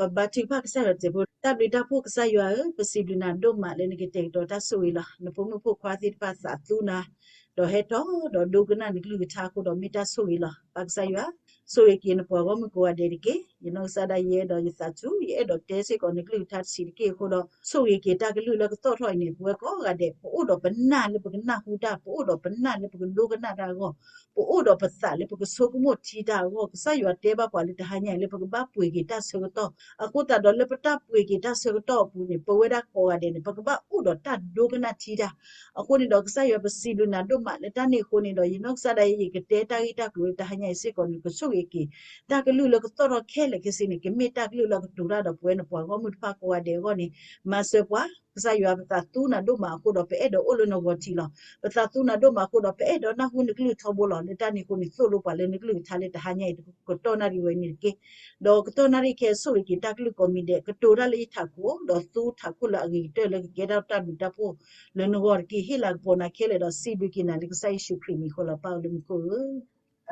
ပဘါထုကဖၣ်ကစၢ်ယွၤတစဲးဖိ, တၢ်ဘျုးတၢ်ဖှိၣ်ကစၢ်ယွၤဧၢ, ပစံးဘျုးနၤဒိၣ်မးလၢနကတဲာ်ကတီၤတၢ်ဆိၣ်ဂ့ၤလီၤ. နဖိမုၣ်ဖိခွါသ့ၣ်တဖၣ်သးသူနၤ, ဒီးဟဲထီၣ်ဒီးဒိကနၣ်နကလုၢ်ကထါအဃိဒီးမ့ၢ်တၢ်ဆိၣ်ဂ့ၤလီၤ. ပၢ်ကစၢ်ယွၤ, ဆိၣ်ဂ့ၤက့ၤနပှၤဂီၢ်မုၢ်ကိးဂၤဒဲးတက့ၢ်. ယနီၢ်ကစၢ်ဒၣ်ယဲဒီးယသးစူၤ ယအဲၣ်ဒိးတဲစ့ၢ်ကီးနကလုၢ်ကထါတဆံးတက့ၢ်အဃိဒီး ဆိၣ်ဂ့ၤက့ၤတၢ်ကလုၢ်လၢကသီၣ်ထီၣ်အံၤန့ၣ် ပဝဲကိးဂၤဒဲး ပအိၣ်ဒီးပနၢ်လၢပကနၢ်ဟူတၢ်, ပအိၣ်ဒီးပနၢ်လၢပကဒိကနၣ်တၢ်အဂီၢ်, ပအိၣ်ဒီးပသးလၢပကဆိကမိၣ်ထံတၢ်အဂီၢ်, ကစၢ်ယွၤတဲဘၣ်ပှၤလၢတဟါညါအံၤလၢပကဘၣ်ပှ့ၤက့ၤတၢ်ဆၢကတီၢ်, အဃိသတးဒီးလၢပတၢ်ပှ့ၤက့ၤတၢ်ဆၢကတီၢ်အပူၤန့ၣ် ပဝဲဒၣ်ကိးဂၤဒဲးန့ၣ် ပကဘၣ်အိၣ်ဒီးတၢ်ဒိကနၣ်ထံတၢ်. အဃိန့ၣ်ဒီးကစၢ်ယွၤပစံးဘျုးနၤဒိၣ်မးလၢတၢ်န့ၣ်အဃိန့ၣ်ဒီး ယနီၢ်ကစၢ်ဒၣ်ယဲ ယကတဲတၢ်ဂ့ၢ်တၢ်ကျိၤလၢတဟါညါအံၤစ့ၢ်ကီးန့ၣ် ကဆိၣ်ဂ့ၤက့ၤ တၢ်ကလုၢ်လၢကသီၣ်ထီၣ်ခဲလၢာ်ခဲဆ့န့ၣ် ကမ့ၢ်တၢ်ကလုၢ်လၢကတိၤတၢ်ဒီးပဝဲနပှၤဂီၢ်မုၢ်တဖၣ်ကိးဂၤဒဲးအဂီၢ်န့ၣ် မၤစၢၤပှၤ, ကစၢ်ယွၤပသးသူနၤဒိၣ်မးအဃိဒီး ပအဲၣ်ဒိးအိၣ်လၢနဂီၤထံးလီၤ. ပသးသူနၤဒိၣ်မးအဃိဒီး ပအဲၣ်ဒိးနၢ်ဟူနကလုၢ်ထီဘိလီၤ. လၢတၢ်န့ၣ်အဃိန့ၣ် သိၣ်လိပှၤလၢနကလုၢ်ကထါလၢတဟါညါအံၤ ကတီၢ်နၣ်ရံၣ်ဝဲန့ၣ်တက့ၢ်. ဒီးကတီၢ်နၣ်ရံၣ်ခဲအံၤဆိၣ်ဂ့ၤက့ၤတၢ်ကလုၢ်ကိးမံၤဒဲး ကတိၤတၢ်လၢယထးခိၣ်, ဒီးသူထးခိၣ်လၢအဂ့ၤကတၢၢ်လၢကကဲထီၣ်တၢ်ဘျုးတၢ်ဖှိၣ်လၢနဂီၢ်တက့ၢ်. ဟ့ၣ်လၤကပီၤနၤခဲလၢာ်ဒီးစံးဘျုးက့ၤနၤလၢကစၢ်ယ့ၣ်ၡူးခရံာ်မံၤအဃိလီၤ. ပၢ်အိၣ်လၢမူခိၣ်ဧၢ,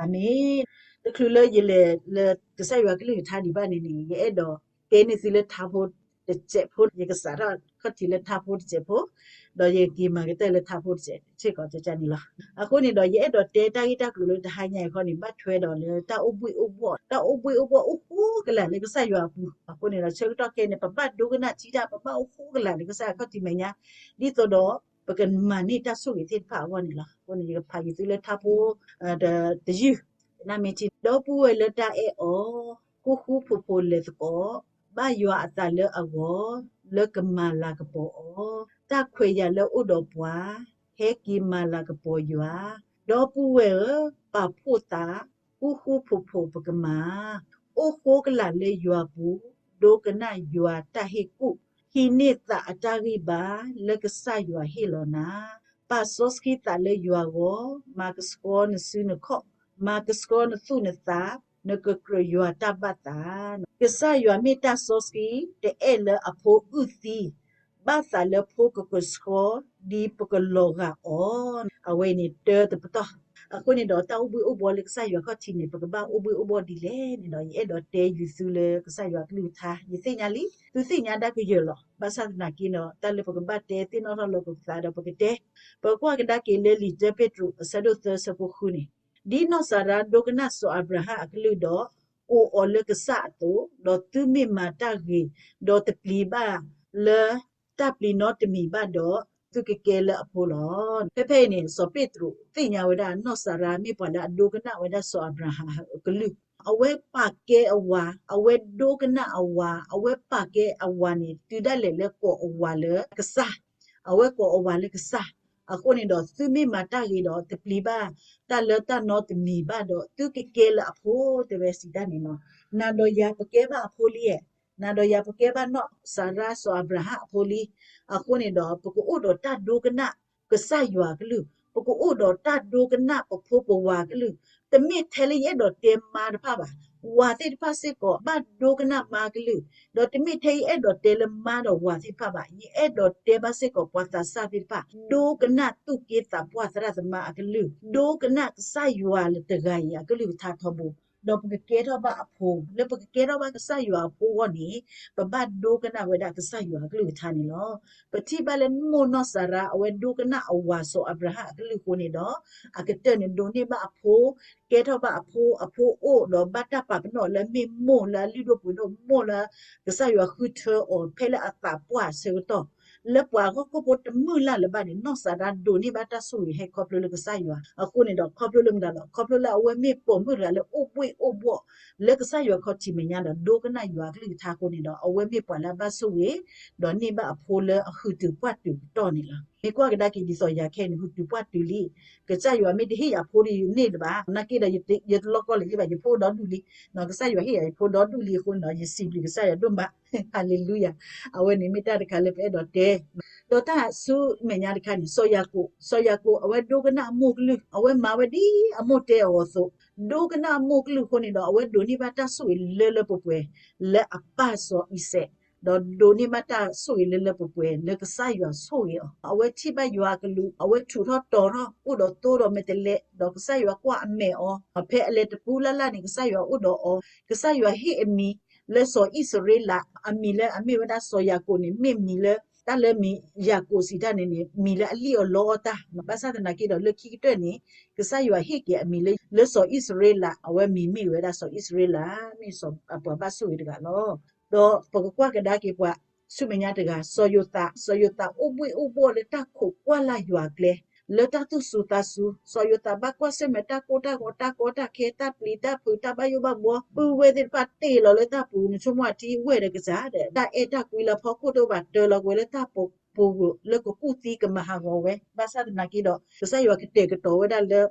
အၤမ့ၣ်. တချုးလၢယလဲၤလၢကစၢ်ယွၤကလုၢ်ကထါဒံးဘၣ်န့ၣ်န့ၣ် ယအဲၣ်ဒိးတဲန့ၢ်သုလၢထါဖိတစဲးဖိ, ယကစးထီၣ်ခီၣ်ထံးလၢထါဖိတစဲးဖိ, ဒီးယက့ၤမၤကတၢၢ်လၢထါဖိတစဲးစ့ၢ်ကီးန့ၣ်လီၤ. အဃိန့ၣ်ဒီး ယအဲၣ်ဒိးတဲတၢ်ဂ့ၢ်တၢ်ကျိၤလၢတဟါညါအံၤခီန့ၣ် ဘၣ်ထွဲဒီးလၢတၢ်အိၣ်ဘှံးအိၣ်ဘှီၣ်, တၢ်အိၣ်ဘှံးအိၣ်ဘှီၣ်အိၣ်ဃိကလာ်လၢကစၢ်ယွၤအပူၤ. အဃိန့ၣ်ဒီး ဆၢကတီၢ်ခဲအံၤန့ၣ် ပဘၣ်ဒိကနၣ်ထံတၢ်, ပဘၣ်အိၣ်ဃိကလာ်လၢကစၢ်ယွၤခီၣ်ထံးမဲာ်ညါ ဒ်သိးဒီး ပကမၤန့ၢ်တၢ်ဆိၣ်ဂ့ၤသ့ၣ်တဖၣ်အဂီၢ်န့ၣ်လီၤ. အဃိန့ၣ် ယကဖးယသုလၢထါဖိ တယုၢ်, နမ့ၢ်ထံၣ် ဒီပုၢ်ဝဲၢ်လၢတၢ်အဲၣ်အီၤ, ဃူဃူဖိးဖိးလဲၤသကိး, ဘၣ်ယွၤအသးလၢအဂီၢ်, လၢကမၤလၤကပီၤအီၤ, တၢ်ခွဲးယာ်လၢအိၣ်ဒီးပှၤ, ဟဲက့ၤမၤလၤကပီၤယွၤ, ဒီပုၢ်ဝဲၢ်ဧၢ, ပာ်ဖှိၣ်သး, ဃူဃူဖိးဖိးပကမၤ, အိၣ်ဃိကလာ်လၢယွၤပူၤ, ဒိကနၣ်ယွၤတၢ်ဟ့ၣ်ကူၣ်, ဟံးန့ၢ်သးအတၢ်ဂံၢ်ဘါ, လၢကစၢ်ယွၤဟ့ၣ်လီၤနၤ, ပာ်စီဆှံသးလၢယွၤဂီၢ်, မၤကဆှီနစုနခီၣ်, မၤကဆှီနသူၣ်နသး, နကကြၢးယွၤတၢ်ဘၣ်သး, ကစၢ်ယွၤမ့ၢ်တၢ်စီဆှံ, တအဲၣ်လၢအဖိအုၣ်သံ, ဘၣ်သးလၢဖိကကဆှီ, ဒ်ပကလီၤဂာ်အီၤ, အဝဲအံၤန့ၣ်တၢတပတီၢ်. အဃိန့ၣ်ဒီး တၢ်အိၣ်ဘှံးအိၣ်ဘှီၣ်လၢကစၢ်ယွၤခီၣ်ထံးန့ၣ် ပကဘၣ်အိၣ်ဘှံးအိၣ်ဘှီၣ်ဒ်လဲၣ်န့ၣ်ဒီး ယအဲၣ်ဒိးတဲယုာ်သုလၢကစၢ်ယွၤကလုၢ်ကထါ, ယသ့ၣ်ညါလံ, သုသ့ၣ်ညါဒၣ်ကယၢၤလီၤ. ဘၣ်ဆၣ်သနာ်က့ဒီး တၢ်လၢပကဘၣ်တဲသ့ၣ်နီၣ်ထီၣ်လၢပသးဒီးပကတဲ, ပကွၢ်ကဒါက့ၤလၢလံာ်တၢပ့းတရူး အဆၢဒိၣ်သၢ ဆၢဖိဃုန့ၣ်, ဒ်နီၢ်စၤရါဒိကနၣ်စီၤအၤဘြၤဟၣ်အကလုၢ်ဒီး ကိးအီၤလၢကစၢ်အသိး, ဒီးသုမ့ၢ်မၤတၢ်ဂ့ၤ, ဒီးတပျံၤဘၣ်လၢတၢ်ပျံၤနီတမံၤဘၣ်ဒီး, သုကကဲလၢအဖိလီၤ. ဖဲဖဲအံၤန့ၣ် စီၤပ့းတရူးသ့ၣ်ညါဝဲဒၣ် နီၢ်စၤရါမ့ၢ်ပှၤလၢအဒိကနၣ်ဝဲဒၣ်စီၤအၤဘြၤဟၣ်အကလုၢ်, အဝဲပာ်ကဲအဝၤ, အဝဲဒိကနၣ်အဝၤ, အဝဲပာ်ကဲအဝၤန့ၣ် တုၤဒၣ်လဲာ်လၢကိးအဝၤလၢကစၢ်, အဝဲကိးအဝၤလၢကစၢ်. အဃိန့ၣ်ဒီး သုမ့ၢ်မၤတၢ်ဂ့ၤဒီး တပျံၤဘၣ်တၢ်လၢတၢ်နီတမံၤဘၣ်ဒီး သုကကဲလၢအဖိ တဲဝဲစံးတၢ်န့ၣ်လီၤ. နၤဒီးယၤပကဲဘၣ်အဖိလံ, နၤဒီးယၤပကဲဘၣ်နီၢ်စၤရါစီၤအၤဘြၤဟၣ်အဖိလံ. အဃိန့ၣ်ဒီး ပကအိၣ်ဒီးတၢ်ဒိကနၣ်ကစၢ်ယွၤအကလုၢ်, ပကအိၣ်ဒီးတၢ်ဒိကနၣ်ပဖိပဝၤအကလုၢ်, တမ့ၢ်ထဲလၢယအဲၣ်ဒိးတဲမါတဖၣ်ဘၣ်. ဝၤသ့ၣ်တဖၣ်စ့ၢ်ကီး ဘၣ်ဒိကနၣ်မါအကလုၢ်, ဒီးတမ့ၢ်ထဲယအဲၣ်ဒိးတဲလၢမါဒီးဝၤသ့ၣ်တဖၣ်ဘၣ်. ယအဲၣ်ဒိးတဲဘၣ်စ့ၢ်ကီးပှၤသးစၢ်သ့ၣ်တဖၣ်, ဒိကနၣ်သူၣ်က့သးပှၢ်သရၣ်သမါအကလုၢ်, ဒိကနၣ်ကစၢ်ယွၤလၢတဂၤအံၤအကလုၢ်ကထါထီဘိ, ဒီးပကကဲထီၣ်ဘၣ်အဖိ, လၢပကကဲထီၣ်ဘၣ်ကစၢ်ယွၤအဖိအဂီၢ်န့ၣ် ပဘၣ်ဒိကနၣ်ဝဲဒၣ်ကစၢ်ယွၤအကလုၢ်ကထါန့ၣ်လီၤ. ပထံၣ်ဘၣ်လၢမိၢ်နီၢ်စၤရါ အဝဲဒိကနၣ်အဝၤစီၤအၤဘြၤဟၣ်အကလုၢ်အဃိန့ၣ်ဒီး အကတၢၢ်န့ၣ်ဒိးန့ၢ်ဘၣ်အဖိ, ကဲထီၣ်ဘၣ်အဖိ, အဖိအိၣ်ဒီးဘၣ်တၢ်ပာ်ပနီၣ်လၢအမ့ၢ်မိၢ်လၢအလုၢ်ဒိၣ်ပှ့ၤဒိၣ်, မိၢ်လၢကစၢ်ယွၤဃုထၢအီၤဖဲလၢအသးပှၢ်အဆၢကတီၢ်, လၢပှၤဂီၢ်ခိၣ်ဖိတမုၢ်လၢ်လၢၤဘၣ်န့ၣ် နီၢ်စၤရါဒိးန့ၢ်ဘၣ်တၢ်ဆိၣ်ဂ့ၤဟဲခီဖျိလၢကစၢ်ယွၤအဃိန့ၣ်ဒီး ခီဖျိလၢမတၤလီၤ, ခီဖျိလၢအဝဲမ့ၢ်ပိာ်မုၣ်တဂၤလၢအိၣ်ဘှ့ၣ်အိၣ်ဘှီၣ် လၢကစၢ်ယွၤခီၣ်ထံးမဲာ်ညါဒီး ဒိကနၣ်ယွၤအကလုၢ်ကထါအဃိန့ၣ်ဒီး အဝဲမ့ၢ်ပှၤလၢအဘၣ်ဆိၣ်ဂ့ၤ ဒီးန့ၢ်ဘၣ်အဖိလၢအဟုးတုၤပှၢ်တုၤကတီၢ်န့ၣ်လီၤ. မ့ၢ်ကွၢ်ကဒါက့ၤဒ်သိးယၤခဲအံၤန့ၣ် ဟုးတုၤပှၢ်တုၤလံ, ကစၢ်ယွၤမ့ၢ်တဟ့ၣ်ယၤဖိဒီးယန့ၢ်လၢၤဘၣ်, နာ်က့ဒီး ယတလီၢ်ကီၢ်လၢၤဘၣ်, ယဖိအိၣ်ဒီဒူၣ်လံ, ကစၢ်ယွၤဟ့ၣ်ယၤယဖိဒီဒူၣ်လံအဃိန့ၣ်ဒီး ယစံးဘျုးကစၢ်ယွၤဒိၣ်မး, ဟၤလ့လူယၤ, အဝဲန့ၣ်မ့ၢ်တၢ်တခါလၢပအဲၣ်ဒိးတဲ ဒီးတၢ်ဆူမဲာ်ညါတခါန့ၣ် စီၤယၤကိာ်, စီၤယၤကိာ် အဝဲဒိကနၣ်အမိၢ်ကလုၢ်, အဝဲမၤဝဲဒ်အမိၢ်တဲအီၤအသိး, ဒိကနၣ်အမိၢ်ကလုၢ်အဃိန့ၣ်ဒီး အဝဲဒိးန့ၢ်ဘၣ်တၢ်ဆိၣ်ဂ့ၤလၢလၢပှဲၤပှဲၤ လၢအပၢ်စီၤအံၤစဲး, ဒီးဒိးန့ၢ်ဘၣ်တၢ်ဆိၣ်ဂ့ၤလၢလၢပှဲၤပှဲၤ လၢကစၢ်ယွၤဆိၣ်ဂ့ၤအီၤ, အဝဲထံၣ်ဘၣ်ယွၤအကလူး, အဝဲထူးထီၣ်တီၤထီၣ် အိၣ်ဒီးသိဒီးမဲာ်တဲးလဲး, ဒီးကစၢ်ယွၤကွၢ်အမဲာ်အီၤ, ဖဲအလဲၤတပူၤလၢ်လၢ်န့ၣ် ကစၢ်ယွၤအိၣ်ဒီးအီၤ, ကစၢ်ယွၤဟ့ၣ်အမံၤ လၢစီၤအံၣ်စရ့လး အမံၤလၢအမ့ၢ်ဝဲဒၣ်စီၤယၤကိာ်န့ၣ် မ့ၢ်မံၤလၢ တၢ်လၢမံၤယၤကိာ်စံးတၢ်န့ၣ်န့ၣ် မံၤလၢအလံၣ်အီၣ်လီအီၣ်တၢ်, ဘၣ်ဆၣ်သနာ်က့ဒီး လၢခံကတၢၢ်န့ၣ် ကစၢ်ယွၤဟ့ၣ်က့ၤအမံၤလၢ လၢစီၤအံၣ်စရ့လး, အဝဲမံၤမ့ၢ်ဝဲဒၣ်စီၤအံၣ်စရ့လး, မ့ၢ်စီၤအပှၤဘၣ်ဆိၣ်ဂ့ၤတဂၤလီၤ. ဒီးပကကွၢ်ကဒါက့ၤပှၤဆူမဲာ်ညါတဂၤ စီၤယိၤသး, စီၤယိၤသးအိၣ်ဘှ့ၣ်အိၣ်ဘှီၣ်လၢတၢ်ခိးကွၢ်လၢ်ယွၤအကျဲ လၢတၢ်သူၣ်စူၤသးစူၤ, စီၤယိၤသးဘၣ်ကွၢ်ဆၢၣ်မဲာ်တၢ်ကိၢ်တၢ်ဂီၤ တၢ်ကီတၢ်ခဲ တၢ်ပျံၤတၢ်ဖုး တၢ်ဘၣ်ယိၣ်ဘၣ်ဘှီ, ပုၢ်ဝဲၢ်သ့ၣ်တဖၣ်တ့ၢ်လီၤလၢတၢ်ပူၤ, နဆိကမိၣ်အထံဝဲၢ်ဒီးကစၢ်ဒီး တၢ်အဲၣ်တၢ်ကွံလၢဖီခိၣ်တအိၣ်ဘၣ် တၢလီၤက့ၤဝဲလၢတၢ်ပူၤ ပူၤလၢကကူၣ်သံကမၤဟးဂီၤဝဲ, ဘၣ်ဆၣ်သနာ်က့ဒီး ကစၢ်ယွၤကတဲာ်ကတီၤဝဲဒၣ်လၢ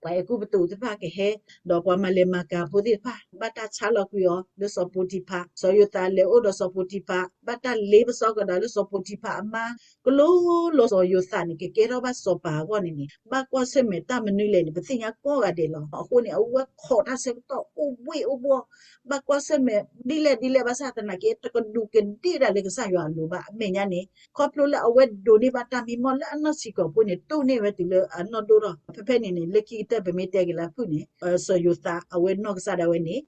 ပှၤအဲၤကူပတူးသ့ၣ်တဖၣ်ကဟဲ, ဒီးပှၤမၤလဲၤမၤကၤဖိသ့ၣ်တဖၣ် ဘၣ်တၢ်ဆါလီၤကွံာ်အီၤလၢစီၤပိၤတံၤဖး, စီၤယိၤသးလဲၤအိၣ်ဒီးစီၤပိၤတံၤဖး, ဘၣ်တၢ်လ့ပစီကဒီးလၢစီၤပိၤတံၤဖးအမါ, ကလိၤလီၤစီၤယိၤသးန့ၣ် ကကဲထီၣ်ဘၣ်စီၤပၤအဂီၢ်န့ၣ်န့ၣ် ဘၣ်ကွၢ်ဆၢၣ်မဲာ်တၢ်မနုၤလဲၣ်န့ၣ် ပသ့ၣ်ညါကိးဂၤဒဲးလီၤ. အဃိန့ၣ် အဝဲခိးတၢ်ဆၢကတီၢ်အိၣ်ဘှ့ၣ်အိၣ်ဘှီၣ်, ဘၣ်ကွၢ်ဆၢၣ်မဲာ် ဒ်လဲၣ်ဒ်လဲၣ် ဘၣ်ဆၣ်သနာ်က့ တကဒူးကဒ့ၣ်ဒၣ်လၢကစၢ်ယွၤအလိၤဘၣ်. အမဲာ်ညါန့ၣ် ခီဖျိလၢအဝဲဒိးန့ၢ်ဘၣ်တၢ်မံမီၢ်လၢအနီၢ်ဆံးကိာ်ဖိန့ၣ် တိၢ်န့ၢ်ဝဲတုၤလၢအနီၢ်ဒိၣ်ထီၣ်, ဖဲဖဲန့ၣ်န့ၣ် လၢခံကတၢၢ်ပမ့ၢ်တဲက့ၤလၢအဖုၣ်န့ၣ် စီၤယိၤသးအဝဲနီၢ်ကစၢ်ဒၣ်ဝဲန့ၣ်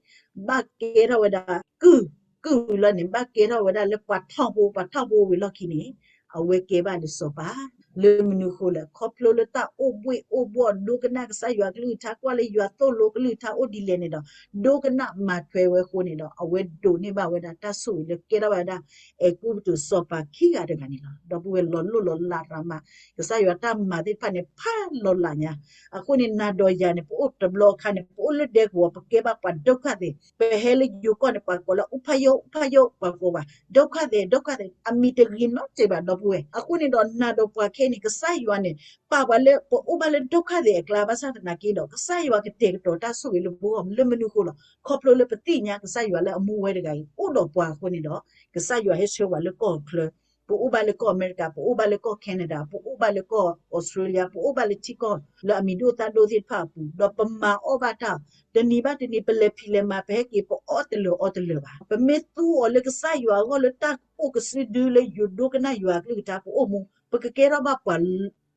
ဘၣ်ကဲထီၣ်ဝဲဒၣ်ကုၢ်, ကုၢ်လီၤန့ၣ် ဘၣ်ကဲထီၣ်ဝဲဒၣ်လၢပှၤထီၣ်ဖိ, ပှၤထီၣ်ဖိဝံၤလီၢ်ခံန့ၣ် အဝဲကဲဘၣ်လၢစီၤပၤ လၢမနုၤအဃိလဲၣ်, ခီဖျိလၢတၢ်အိၣ်ဘှ့ၣ်အိၣ်ဘှီၣ် ဒိကနၣ်ကစၢ်ယွၤကလုၢ်ကထါ ကွၢ်လၢယွၤသိၣ်လိကလုၢ်ကထါအိၣ်ဒ်လဲၣ်န့ၣ်ဒီး ဒိကနၣ်မၤထွဲဝဲအဃိန့ၣ်ဒီး အဝဲဒိးန့ၢ်ဘၣ်ဝဲဒၣ်တၢ်ဆိၣ်ဂ့ၤလၢကဲထီၣ်ဝဲဒၣ် အဲၤကူပတူးစီၤပၤခံဂၤတဂၤန့ၣ်လီၤ. ဒီပုၢ်ဝဲၢ်လီၤလိၢ်လီၤလးရၤမး, ကစၢ်ယွၤတၢ်မၤသ့ၣ်တဖၣ်န့ၣ် ဖးလီၤလးညါ, အဃိန့ၣ် နၤဒီးယၤန့ၣ် ပအိၣ်တဘျီအခါန့ၣ် ပအိၣ်လၢဒဲကဝီၤ ပကဲဘၣ်ပှၤဒုက္ခသည်, ပဟဲလၢယိၤကီၢ်န့ၣ် ပှၤကိးလၢ အူဖးယိၣ် အူဖးယိၣ် ပှၤကိးဘၣ် ဒုက္ခသည် ဒုက္ခသည် အမံၤတဂ့ၤနီတစဲးဘၣ် ဒီပုၢ်ဝဲၢ်. အဃိန့ၣ်ဒီး နၤဒီးပှၤခဲအံၤန့ၣ် ကစၢ်ယွၤန့ၣ် ပာ်ပှၤလၢပအိၣ်ဘၣ်လၢဒုက္ခသည်အကျါ ဘၣ်ဆၣ်သနာ်က့ဒီး ကစၢ်ယွၤကတဲာ်ကတီၤတၢ်ဆိၣ်ဂ့ၤလၢပဂီၢ် လၢမနုၤအဃိလဲၣ်, ခီဖျိလၢပသ့ၣ်ညါကစၢ်ယွၤလၢအမူဝဲတဂၤအံၤ အိၣ်ဒီးပှၤအဃိန့ၣ်ဒီး ကစၢ်ယွၤဟဲဆှၢပှၤလၢကီၢ်ချၢ, ပအိၣ်ဘၣ်လၢကီၢ်အမဲရကၤ, ပအိၣ်ဘၣ်လၢကီၢ် Canada, ပအိၣ်ဘၣ်လၢကီၢ် Australia, ပအိၣ်ဘၣ်လၢထံကီၢ်လၢအမံၤဒိၣ်သၣ်ဒိၣ်သ့ၣ်တဖၣ်အပူၤ ဒီးပမၤအီၣ်ဘၣ်တၢ်, တနံၤဘၣ်တနံၤ ပလဲၤဖံးလဲၤမၤ ပဟဲက့ၤ ပအီၣ်တလၢာ်အီတလၢာ်ဘၣ်. ပမ့ၢ်သူအီၤလၢကစၢ်ယွၤအဂီၢ်လၢတၢ်အိၣ်ကစုဒုလၢယိၤဒိကနၣ်ယွၤအကလုၢ်ကထါ ပအိၣ်မူ ပကကဲထီၣ်ဘၣ်ပှၤ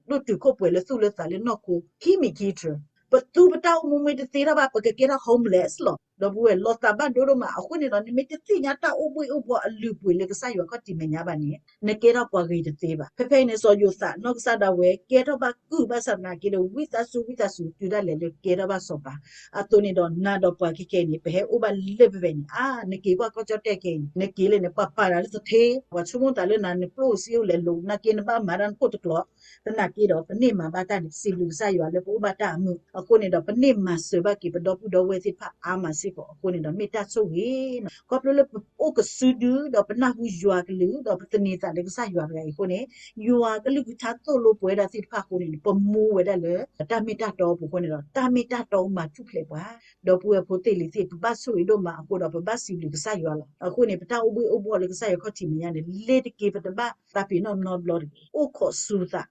ဒိၣ်တုာ်ခိၣ်ပှဲၤလၢသူၣ်လၢသးလၢနီၢ်ခိ ခံမံၤခံတြၢၤ, ပသူပတၢ်အိၣ်မူမ့ၢ်တသ့ထီၣ်ဘၣ် ပကကဲထီၣ် homeless လီၤ. ဒီပုၢ်ဝဲၢ် လီၤသးဘၣ်ဒိဒိၣ်မး အဃိန့ၣ်ဒီး နမ့ၢ်တသ့ၣ်ညါတၢ်အိၣ်ဘှ့ၣ်အိၣ်ဘှီၣ်အလုၢ်အပှ့ၤလၢကစၢ်ယွၤခီၣ်ထံးမဲာ်ညါဘၣ်န့ၣ် နကဲထီၣ်ပှၤဂ့ၤတသ့ဘၣ်. ဖဲဖဲအံၤန့ၣ် စီၤယိၤသးနီၢ်ကစၢ်ဒၣ်ဝဲ ကဲထီၣ်ဘၣ်ကုၢ်ဘၣ်ဆၣ်သနာ်က့ဒီး ဝံသးစူၤဝံသးစူၤ တုၤဒၣ်လဲာ်လၢကဲထီၣ်ဘၣ်စီၤပၤ အသိးန့ၣ်ဒီး နၤဒီးပှၤခဲခဲအံၤန့ၣ် ပဟဲအိၣ်ဘၣ်လၢပဖဲန့ၣ် အါ နက့ၤကွၢ်ကီၢ်ကၠီၣ်တဲၣ်ခဲအံၤန့ၣ် နက့ၤလၢန့ၣ် ပှၤပာ်တၢ်လၢသထ့, ပှၤဆိကမိၣ်သးလၢနၤ နပျိၢ်စ့အိၣ်လဲၤလိာ် နာ်က့နဘၣ်မၤတၢ်နခိၣ်တကျိၤ သနာ်က့ဒီး ပန့ၢ်မၤဘၣ်တၢ်န့ၣ် ပစံးဘျုးကစၢ်ယွၤလၢပအိၣ်ဘၣ်တၢ်အမုာ် အဃိန့ၣ်ဒီး ပန့ၢ်မၤစၢၤဘၣ်က့ၤပဒီပုၢ်ဒီဝဲၢ်သ့ၣ်တဖၣ်အါမးစ့ၢ်ကီး အဃိန့ၣ်ဒီး မ့ၢ်တၢ်ဆိၣ်ဂ့ၤ ခီဖျိလၢပအိၣ်ကစုဒု ဒီးပနၢ်ဟူယွၤကလုၢ် ဒီးပသန့ၤသးလၢကစၢ်ယွၤတဂၤအံၤအဃိန့ၣ် ယွၤကလုၢ်ကထါသိၣ်လိပှၤဝဲဒၣ်သ့ၣ်တဖၣ်အဃိန့ၣ် ပမူဝဲဒၣ်လၢ တၢ်မ့ၢ်တၢ်တီအပူၤအဃိန့ၣ်ဒီး တၢ်မ့ၢ်တၢ်တီမၤထူၣ်ဖျဲးပှၤ ဒီပုၢ်ဝဲၢ်ဖိသ့ၣ်လံၤသ့ၣ် ပဘၣ်ဆိၣ်ဂ့ၤဒိၣ်မးအဃိဒီး ပဘၣ်စံးဘျုးကစၢ်ယွၤလီၤ. အဃိန့ၣ် ပတၢ်အိၣ်ဘှ့ၣ်အိၣ်ဘှီၣ်လၢကစၢ်ယွၤခီၣ်ထံးမဲာ်ညါန့ၣ် လ့ၤတက့ၤပတဘၣ်သးပ့ၤနီၣ်နီတဘျီတဂ့ၤ. အိၣ်ခိးစူၤသး,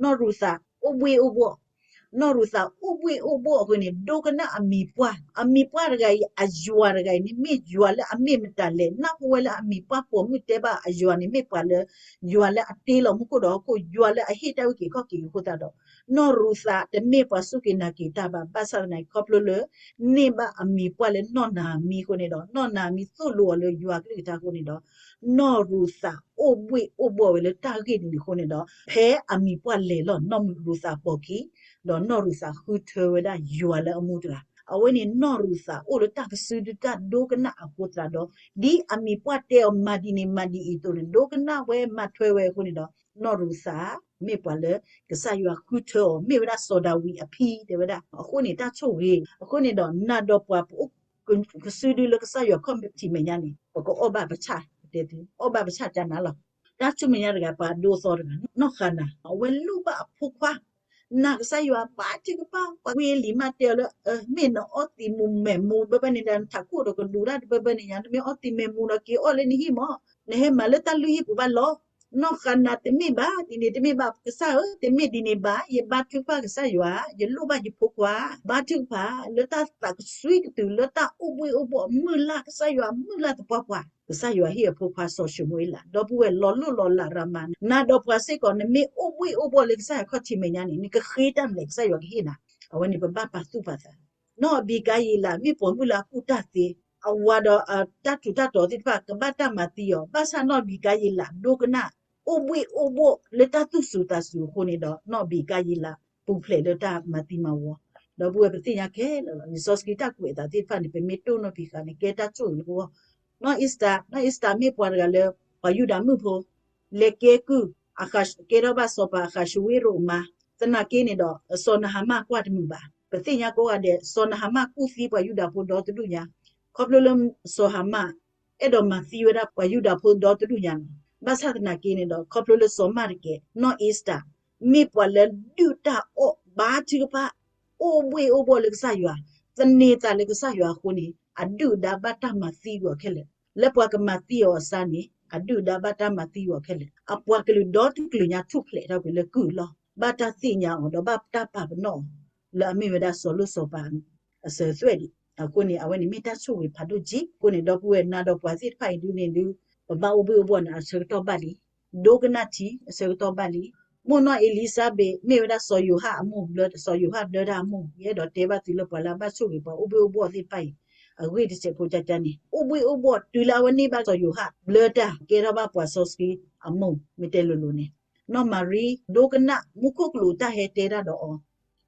နီၢ်ရူၤသး အိၣ်ဘှ့ၣ်အိၣ်ဘှီၣ် နီၢ်ရူၤသးအိၣ်ဘှ့ၣ်အိၣ်ဘှီၣ်အဃိန့ၣ် ဒိကနၣ်အမံၤပှၢ်, အမံၤပှၢ်တဂၤအံၤ အယွၤတဂၤအံၤန့ၣ် မ့ၢ်ယွၤလၢအမ့ၢ်မတၤလဲၣ်. နၢ်ဟူဝဲလၢအမံၤပှၢ်ပိာ်မုၣ်တဲဘၣ်အယွၤန့ၣ် မ့ၢ်ပှၤလၢ ယွၤလၢအတ့လီၤမူခိၣ်ဒီးဟီၣ်ခိၣ် ယွၤလၢအဟ့ၣ်တၢ်အုၣ်က့ၤခီၣ်က့ၤအဃိသတးဒီး နီၢ်ရူၤသးတမ့ၢ်ပှၤစူၢ်က့ၤနာ်က့ၤတၢ်ဘၣ် ဘၣ်ဆၣ်သနာ်က့ ခီဖျိလၢ န့ၢ်ဘၣ်အမံၤပှၢ်လၢနီၢ်နၤမံၤအဃိန့ၣ်ဒီး နီၢ်နၤမံၤသိၣ်လိအီၤလၢယွၤကလုၢ်ကထါအဃိန့ၣ်ဒီး နီၢ်ရူၤသးအိၣ်ဘှ့ၣ်အိၣ်ဘှီၣ်ဝဲလၢတၢ်ဂ့ၢ်န့ၣ်အဃိန့ၣ်ဒီး ဖဲအမံၤပှၢ်လဲၤလီၤ နီၢ်ရူၤသးပိာ်ခံ ဒီးနီၢ်ရူၤသးဃုထၢဝဲဒၣ်ယွၤလၢအမူတဂၤ အဝဲန့ၣ် နီၢ်ရူၤသးအိၣ်လၢတၢ်ကစုဒုတၢ်ဒိကနၣ်အဃိသတးဒီး ဒ်အမံၤပှၢ်တဲအီၤမၤဒ်န့ၣ်မၤဒ်အံၤအသိးန့ၣ် ဒိကနၣ်ဝဲမၤထွဲဝဲအဃိန့ၣ်ဒီး နီၢ်ရူၤသး မ့ၢ်ပှၤလၢ ကစၢ်ယွၤဃုထၢအီၤ မ့ၢ်ဝဲဒၣ်စီၤဒၤဝံးအဖံတဲဝဲဒၣ် အဃိန့ၣ် တၢ်ဆိၣ်ဂ့ၤ အဃိန့ၣ်ဒီး နၤဒီးပှၤပအိၣ် ကစုဒုလၢကစၢ်ယွၤခီၣ်ထံးမဲာ်ညါန့ၣ် ပကအီၣ်ဘၣ်ပဆၣ် ပတဲသု အီၣ်ဘၣ်ပဆၣ်ကနၤလီၤ. တၢ်ဆူမဲာ်ညါတဂၤပှၤဒိသီတဂၤ နီၢ်ဃၤနၤ အဝဲလိၣ်ဘၣ်အဖိခွါ နာ်ကစၢ်ယွၤဘါထုကဖၣ် ပှၤဝံလံၤမးတဲအီၤလၢ မ့ၢ်နအီၣ်သံးမူၤမဲာ်မူၤဘၣ်ဘၣ်န့ၣ်ဒီး နထးခိၣ်ဒီးကဒူးတၢ်တဘၣ်ဘၣ်န့ၣ်ညါ နမ့ၢ်အီၣ်သံးမဲာ်မူၤဒီးက့ၤအီၣ်လၢနဟံၣ်မး နဟဲမၤလၢတၢ်လုၢ်ဟံၣ်ပူၤဘၣ်လီၤ. နီၢ်ဃၤနၤ တမ့ၢ်ဘၣ် ဒ်န့ၣ်တမ့ၢ်ဘၣ် ကစၢ်ဧၢ တမ့ၢ်ဒ်န့ၣ်ဘၣ် ယဘါထုကဖၣ်ကစၢ်ယွၤ ယလိၣ်ဘၣ်ယဖိခွါ ဘါထုကဖၣ် လၢတၢ်သးကဆှံကတုၤ လၢတၢ်အိၣ်ဘှ့ၣ်အိၣ်ဘှီၣ် မုၢ်လၢ်ကစၢ်ယွၤ မုၢ်လၢ်သပှၢ်ပှၢ် ကစၢ်ယွၤဟ့ၣ်အဖိခွါစီၤၡမူၤအ့လး ဒီပုၢ်ဝဲၢ်လီၤလိၢ်လီၤလးရၤမး နၤဒီးပှၤစ့ၢ်ကီး နမ့ၢ်အိၣ်ဘှ့ၣ်အိၣ်ဘှီၣ်လၢကစၢ်ယွၤခီၣ်ထံးမဲာ်ညါန့ၣ် နကဃ့တၢ်မနုၤလဲၣ် ကစၢ်ယွၤကဟ့ၣ်နၤ အဝဲန့ၣ် ပဘၣ်ပာ်သူၣ်ပာ်သး နီၢ်အဘံကၤယံလး မ့ၢ်ပိာ်မုၣ်လၢအကူၣ်တၢ်သ့ အဝၤဒီးတၢ်ထူးတၢ်တီၤသ့ၣ်တဖၣ် ကဘၣ်တၢ်မၤသံအီၤ, ဘၣ်ဆၣ်နီၢ်ဘံကါယံလးဒိကနၣ် အိၣ်ဘှ့ၣ်အိၣ်ဘှီၣ်လၢတၢ်သူၣ်စူၤသးစူၤအဃိန့ၣ်ဒီး နီၢ်ဘံကါယံလး ပူၤဖျဲးလၢတၢ်မၤသံမၤဝီ, ဒီပုၢ်ဝဲၢ်ပသ့ၣ်ညါခဲလၢာ်လီၤ. လံာ်စီဆှံတၢ်ကွဲးအသးသ့ၣ်တဖၣ်န့ၣ် ပမ့ၢ်တိၢ်နီၣ်ဖံးဃာ်န့ၣ် ကဲတၢ်ဆိၣ်ဂ့ၤလၢပဂီၢ်. နီၢ်အ့ၤစတၢ, နီၢ်အ့ၤစတၢမ့ၢ်ပှၤတဂၤလၢ ပှၤယူဒၤမုၣ်ဖိ လဲၤကဲကုၢ်, ကဲထီၣ်ဘၣ်စီၤပၤအဃးၡူဝ့ရိၤအမါ, သနာ်က့န့ၣ်ဒီး စီၤနဟၤမၣ်ကွၢ်တမုာ်ဘၣ်. ပသ့ၣ်ညါကိးဂၤဒဲး စီၤနဟၤမၣ်ကူၣ်သံပှၤယူဒၤဖိဒီတဒူၣ်ညါ, ခီဖျိလၢစီၤဟၤမၣ် အဲၣ်ဒိးမၤသံဝဲဒၣ်ပှၤယူဒၤဖိဒီတဒူၣ်ညါလီၤ. ဘၣ်ဆၣ်သနာ်က့န့ၣ်ဒီး ခီဖျိလၢစီၤမၢ်တကဲး နီၢ်အ့ၤစတၢ မ့ၢ်ပှၤလၢဒုၣ်တၢ်အီၣ်ဘါထုကဖၣ်, အိၣ်ဘှ့ၣ်အိၣ်ဘှီၣ်လၢကစၢ်ယွၤ, သန့ၤသးလၢကစၢ်ယွၤအဃိန့ၣ် အဒုၣ်အဒါဘၣ်တၢ်မၤသံကွံာ်အီၤခဲလၢာ်. လၢပှၤကမၤသံအီၤအစါန့ၣ် အဒုၣ်အဒါဘၣ်တၢ်မၤသံကွံာ်အီၤခဲလၢာ်. အပှၤကလုာ်ဒီတကလုာ်ညါထူၣ်ဖျဲးထီၣ်ကွံာ်လၢကုၢ်အလီၢ်, ဘၣ်တၢ်သ့ၣ်ညါအီၤ ဒီးဘၣ်တၢ်ပာ်ပနီၣ်အီၤ လၢအမ့ၢ်ဝဲဒၣ်စီၤလိၣ်စီၤပၤ အစၢၤသွဲၣ်ဒံး. အဃိန့ၣ် အဝဲန့ၣ်မ့ၢ်တၢ်ဆိၣ်ဂ့ၤဖးဒိၣ်က့. အဃိန့ၣ် ဒီပုၢ်ဝဲၢ်နၤဒီးပှၤသ့ၣ်တဖၣ်အံၤဒုန့ၣ်ဒု ပဘၣ်အိၣ်ဘှ့ၣ်အိၣ်ဘှီၣ်န့ၣ် အဆၢကတီၢ်ဘၣ်လံ. ဒိကနၣ်ထံ အဆၢကတီၢ်ဘၣ်လံ. မိၢ်နီၢ်အ့လံၤစါဘ့း မ့ၢ်ဝဲဒၣ်စီၤယိၤဟၣ်အမိၢ်ဘျၢ, စီၤယိၤဟၣ်ဘျၢတၢ်အမိၢ်, ယအဲၣ်ဒိးတဲဘၣ်သုလၢပှၤလၢအဘၣ်ဆိၣ်ဂ့ၤပှၤအိၣ်ဘှ့ၣ်အိၣ်ဘှီၣ်သ့ၣ်တဖၣ်အံၤ အဂ့ၢ်တစဲးဖိကကန့ၣ် အိၣ်ဘှ့ၣ်အိၣ်ဘှီၣ်တုၤလၢအဝဲန့ၢ်ဘၣ်စီၤယိၤဟၣ်ဘျၢတၢ် ကဲထီၣ်ဘၣ်ပှၤစီဆှံအမိၢ် မ့ၢ်တဲလိၤလိၤန့ၣ်, နီၢ်မၤရံဒိကနၣ်မူခိၣ်ကလူးတၢ်ဟဲတဲတၢ်ဒီးအီၤ,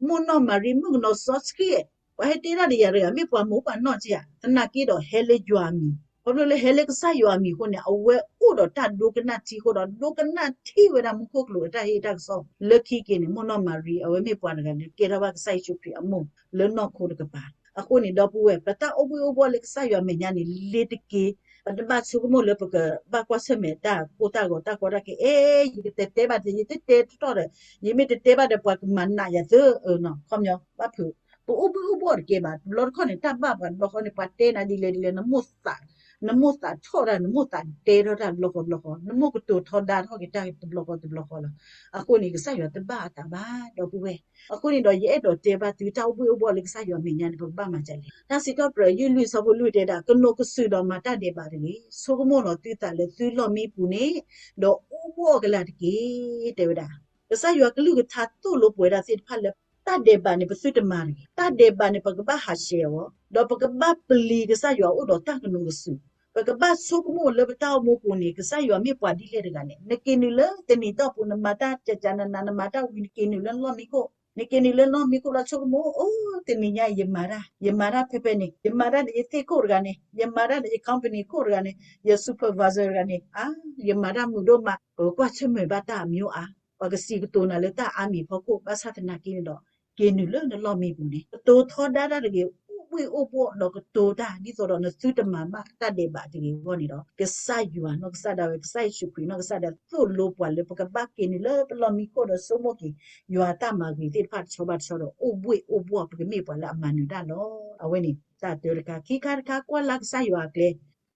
မိၢ်နီၢ်မၤရံမုၣ်ကနီၤစီဆှံ, ပှၤဟဲတဲတၢ်ဒီးယၤတဂၤ မ့ၢ်ပှၤမိၢ်ပှၤနီၢ်က့ဧါ, သနာ်က့ဒီးဟဲလၢယွၤအမံၤ, ခီဖျိလၢဟဲလၢကစၢ်ယွၤအမံၤအဃိန့ၣ် အဝဲအိၣ်ဒီးတၢ်ဒိကနၣ်ထံအဃိဒီး ဒိကနၣ်ထံဝဲဒၣ်မူခိၣ်ကလူးအတၢ်ဟ့ၣ်တၢ်ကစီၣ်, လၢခံက့ၤန့ၣ် မိၢ်နီၢ်မၤရံ အဝဲမ့ၢ်ပှၤတဂၤလၢကဲထီၣ်ဘၣ်ကစၢ်ယ့ၣ်ၡူးခရံာ်အမိၢ်လၢနီၢ်ခိတကပၤ. အဃိန့ၣ် ဒီပုၢ်ဝဲၢ် ပတၢ်အိၣ်ဘှ့ၣ်အိၣ်ဘှီၣ်လၢကစၢ်ယွၤမဲာ်ညါန့ၣ် လ့ၤတက့ၢ်. ပတဘၣ်ဆိကမိၣ်လၢပကဘၣ်ကွၢ်ဆၢၣ်မဲာ်တၢ်ကိၢ်တၢ်ဂီၤတၢ်ကီတၢ်ခဲ အဲ ယကတဲတဲဘၣ်တယ ယတတဲတတီၢ်ဒီး ယမ့ၢ်တတဲဘၣ်ဒီးပှၤကမၤနးယၤသၢ ခီပညီ ဘၣ်ဖုး, ပအိၣ်ဘှ့ၣ်အိၣ်ဘှီၣ်တကဲဘၣ်. တဘျီတခီၣ်န့ၣ် တၢ်ဘၣ်ပှၤတဘျီဃီန့ၣ် ပှၤတဲနၤဒ်လဲၣ်ဒ်လဲၣ် နမိၢ်သးထီၣ်တၢ် နမိၢ်သးတဲထီၣ်တၢ်တဘျီဃီတဘျီဃီ, နမိၢ်ကတိၤထီဒါထီၣ်က့ၤတၢ်တဘျီဃီတဘျီဃီလီၤ. အဃိန့ၣ် ကစၢ်ယွၤတဘၣ်အသးဘၣ် ဒီပုၢ်ဝဲၢ်. အဃိန့ၣ်ဒီး ယအဲၣ်ဒိးတဲဘၣ်သု တၢ်အိၣ်ဘှ့ၣ်အိၣ်ဘှီၣ်လၢကစၢ်ယွၤမဲာ်ညါန့ၣ် ပကဘၣ်မၤဒ်လဲၣ်. တၢ်စံးထီၣ်ပတြၢၤ ယုၢ်လွံၢ်ဆၢဖိလွံၢ်တဲဒၣ် ကနိးကစုာ်ဒီးမၤတၢ်ဒဲးဘးတဂ့ၤ, ဆိကမိၣ်လီၤသုသးလၢသုလီၢ်မံပူၤန့ၣ် ဒီးအိၣ်ဘှီၣ်ကလာ်တက့ၢ် တဲဝဲဒၣ်. ကစၢ်ယွၤကလုၢ်ကထါသိၣ်လိပှၤဒၣ်သ့ၣ်တဖၣ်လၢ တၢ်ဒဲးဘးန့ၣ် ပသုတမၤတဂ့ၤ. တၢ်ဒဲးဘးန့ၣ် ပကဘၣ်ဟးဆှဲးအီၤ, ဒီးပကဘၣ်ပျံၤကစၢ်ယွၤအိၣ်ဒီးတၢ်ကနိးကစုာ်, ပကဘၣ်ဆိကမိၣ်လၢပတၢ်အိၣ်မူပူၤန့ၣ် ကစၢ်ယွၤမ့ၢ်ပှၤဒ်လဲၣ်တဂၤလဲၣ်. နက့ၤနုာ်လၢတနံၤတီၢ်ပူၤ နမၤတၢ်ကကနနၤ နမၤတၢ်ဝံၤ နက့ၤနုာ်လၢလီၢ်မံခိၣ်, နက့ၤနုာ်လၢလီၢ်မံခိၣ်လီၤ ဆိကမိၣ် အိ တနံၤညါအံၤ ယမၤတၢ်, ယမၤတၢ်ဖဲဖဲန့ၣ်, ယမၤတၢ်ဒီးယသ့ၣ်ခိၣ်တဂၤန့ၣ်, ယမၤတၢ်ဒီးယ company ခိၣ်တဂၤန့ၣ်, ယ supervisor တဂၤန့ၣ်, အါ ယမၤတၢ်မုာ်ဒိၣ်မး, ပကကွၢ်ဆၢၣ်မဲာ်ဘၣ်တၢ်အမံၤအါ, ပှၤကစံးကတိၤနၤလၢတၢ်အါမံၤဖီခိၣ်, ဘၣ်ဆၣ်သနာ်က့န့ၣ်ဒီး က့ၤနုာ်လၢနလီၢ်မံပူၤန့ၣ် ကတိၤထီဒါတၢ်တဂ့ၤ, အိၣ်ဘှ့ၣ်အိၣ်ဘှီၣ်ဒီးကတိၤတၢ် ဒ်သိးဒီးနသုတမၤဘၣ်တၢ်ဒဲးဘးတဂ့ၤအဂီၢ်န့ၣ်ဒီး ကစၢ်ယွၤနီၢ်ကစၢ်ဒၣ်ဝဲ ကစၢ်ယ့ၣ်ၡူးခရံာ်နီၢ်ကစၢ်ဒၣ်သိၣ်လိပှၤလၢပကဘၣ်က့ၤနုာ်လၢပလီၢ်မံခိၣ်ဒီးဆိကမိၣ်က့ၤ ယွၤတၢ်မၤဂ့ၤသ့ၣ်တဖၣ်တဆီဘၣ်တဆီဒီး အိၣ်ဘှ့ၣ်အိၣ်ဘှီၣ် ပကမ့ၢ်ပှၤလၢအမၤနၢၤတၢ်လီၤ. အဝဲန့ၣ် တၢ်တၢတခါ, ခံခါတခါ ကွၢ်လၢ်ကစၢ်ယွၤအကျဲ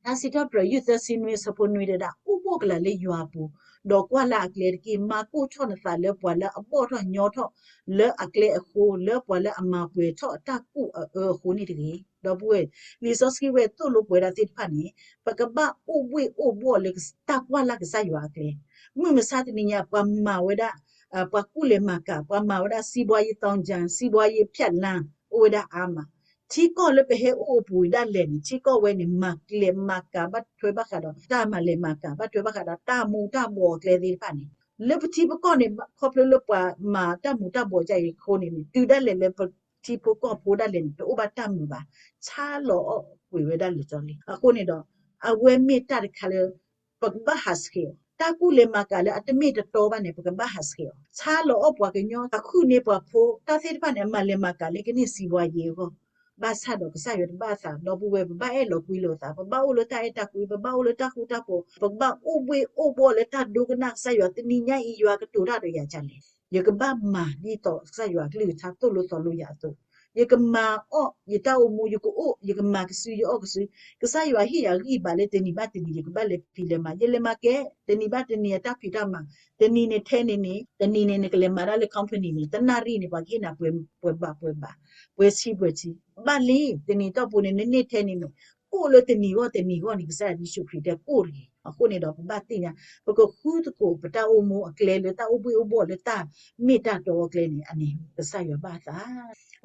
တၢ်စံးထီၣ်ပတြၢၤ ယုၢ်သၢဆံနွံ ဆၢဖိနွံတဲဒၣ် အိၣ်ဘှီၣ်ကလာ်လၢယွၤအပူၤ, ဒီးကွၢ်လၢ်အကျဲတက့ၢ်. မၤကိၢ်ထီၣ်နသးလၢပှၤလၢအဘီၣ်ထီၣ်ညီထီၣ်လၢအကျဲအဃိ, လၢပှၤလၢအမၤပှဲၤထီၣ်အတၢ်ကူၣ်အအၢအဃိန့ၣ်တဂ့ၤ. ဒီပုၢ်ဝဲၢ်, လံာ်စီဆှံဝဲသိၣ်လိပှၤဒၣ်သ့ၣ်တဖၣ်န့ၣ် ပကဘၣ်အိၣ်ဘှ့ၣ်အိၣ်ဘှီၣ်လၢတၢ်ကွၢ်လၢ်ကစၢ်ယွၤအကျဲ. မုၢ်မဆါတနံၤညါ ပှၤမၤဝဲဒၣ် ပှၤကူၣ်လဲၤမၤကၤ, ပှၤမၤဝဲဒၣ် စီးပွားရေးသောင်းကျန်း, စီးပွားရေးဖြတ်လမ်း အိၣ်ဝဲဒၣ်အါမး. ထံကီၢ်လၢပဟဲအိၣ်အပူၤဒၣ်လဲာ်န့ၣ် ထံကီၢ်ဝဲန့ၣ် မၤကျဲမၤကၤဘၣ်ထွဲဘၣ်ဃးဒီး တၢ်မၤလဲၤမၤကၤ ဘၣ်ထွဲဘၣ်ဃးဒီးတၢ်မူၤတၢ်ဘှီးအကျဲသ့ၣ်တဖၣ်န့ၣ် လၢပထံပကီၢ်န့ၣ် ခီဖျိလၢပှၤမၤတၢ်မူၤတၢ်ဘှီးကအံၤအဃိန့ၣ် တုၤဒၣ်လဲာ်လၢပထံဖိကီၢ်ဖိဒၣ်လဲာ်န့ၣ် တအိၣ်ဘၣ်တၢ်မုာ်ဘၣ်. ဆါလီၤအီၣ်ကွံာ်ဝဲဒၣ်လၢာ်ကၠီလံ. အဃိန့ၣ်ဒီး အဝဲမ့ၢ်တၢ်တခါလၢ ပကဘၣ်ဟးဆှဲးအီၤ. တၢ်ကူၣ်လဲၤမၤကၤလၢအတမ့ၢ်တတီဘၣ်န့ၣ် ပကဘၣ်ဟးဆှဲးအီၤ. ဆါလီၤအီၣ်ပှၤကညီ, ဃုန့ၢ်ပှၤဖိ, တၢ်သ့ၣ်တဖၣ်န့ၣ် အမၤလဲၤမၤကၤလၢကန့ၢ်စီးပွားရေးအဂီၢ်. ဘၣ်ဆၣ်ဒီးကစၢ်ယွၤတဘၣ်အသး ဒီပုၢ်ဝဲၢ်, ပဘၣ်အဲၣ်လီၤကွံလိာ်သး, ပဘၣ်အိၣ်လၢတၢ်အဲၣ်တၢ်ကွံ, ပဘၣ်အိၣ်လၢတၢ်ဃူတၢ်ဖိး, ပကဘၣ်အိၣ်ဘှ့ၣ်အိၣ်ဘှီၣ်လၢတၢ်ဒိကနၣ်ကစၢ်ယွၤ တနံၤညါအံၤ ယွၤကတိၤတၢ်ဒီးယၤဒ်လဲၣ်. ယကဘၣ်မၤဒ်သိးကစၢ်ယွၤအကလုၢ်ကထါသိၣ်လိသီလိယၤအသိး, ယကမၤအီၣ်ယတၢ်အိၣ်မူ, ယကအိၣ်, ယကမၤကစုယအီၣ်ကစု. ကစၢ်ယွၤဟ့ၣ်ယၤဂံၢ်ဘါလၢတနံၤဘၣ်တနံၤ ယကဘၣ်လဲၤဖံးလဲၤမၤ, ယလဲၤမၤကဲ, တနံၤဘၣ်တနံၤအတၢ်ဖံးတၢ်မၤ, တနံၤန့ၣ်ထဲန့ၣ်န့ၣ်, တနံၤန့ၣ် နကလဲၤမၤဒၣ်လၢ company န့ၣ် တနၣ်ရံၣ်န့ၣ် ပှၤကဟ့ၣ်နၤပှဲၤဘးပှဲၤဘး, ပှဲၤဆံပှဲၤဆံ, ဘၣ်လံ, တနံၤတီၢ်ပူၤန့ၣ် နန့ၢ်ထဲန့ၣ်န့ၣ်, ကိၣ်လၢတနံၤဂီၢ်တနံၤဂီၢ်န့ၣ် ကစၢ်ယ့ၣ်ၡူးခရံာ်တဲကိၣ်တဂ့ၤ. အဃိန့ၣ်ဒီး ပဘၣ်သ့ၣ်ညါ, ပကဃုသကိးပတၢ်အိၣ်မူအကျဲလၢတၢ်အိၣ်ဘှ့ၣ်အိၣ်ဘှီၣ်လၢတၢ်မ့ၢ်တၢ်တီအကျဲန့ၣ် အန့ၣ် ကစၢ်ယွၤဘၣ်သး.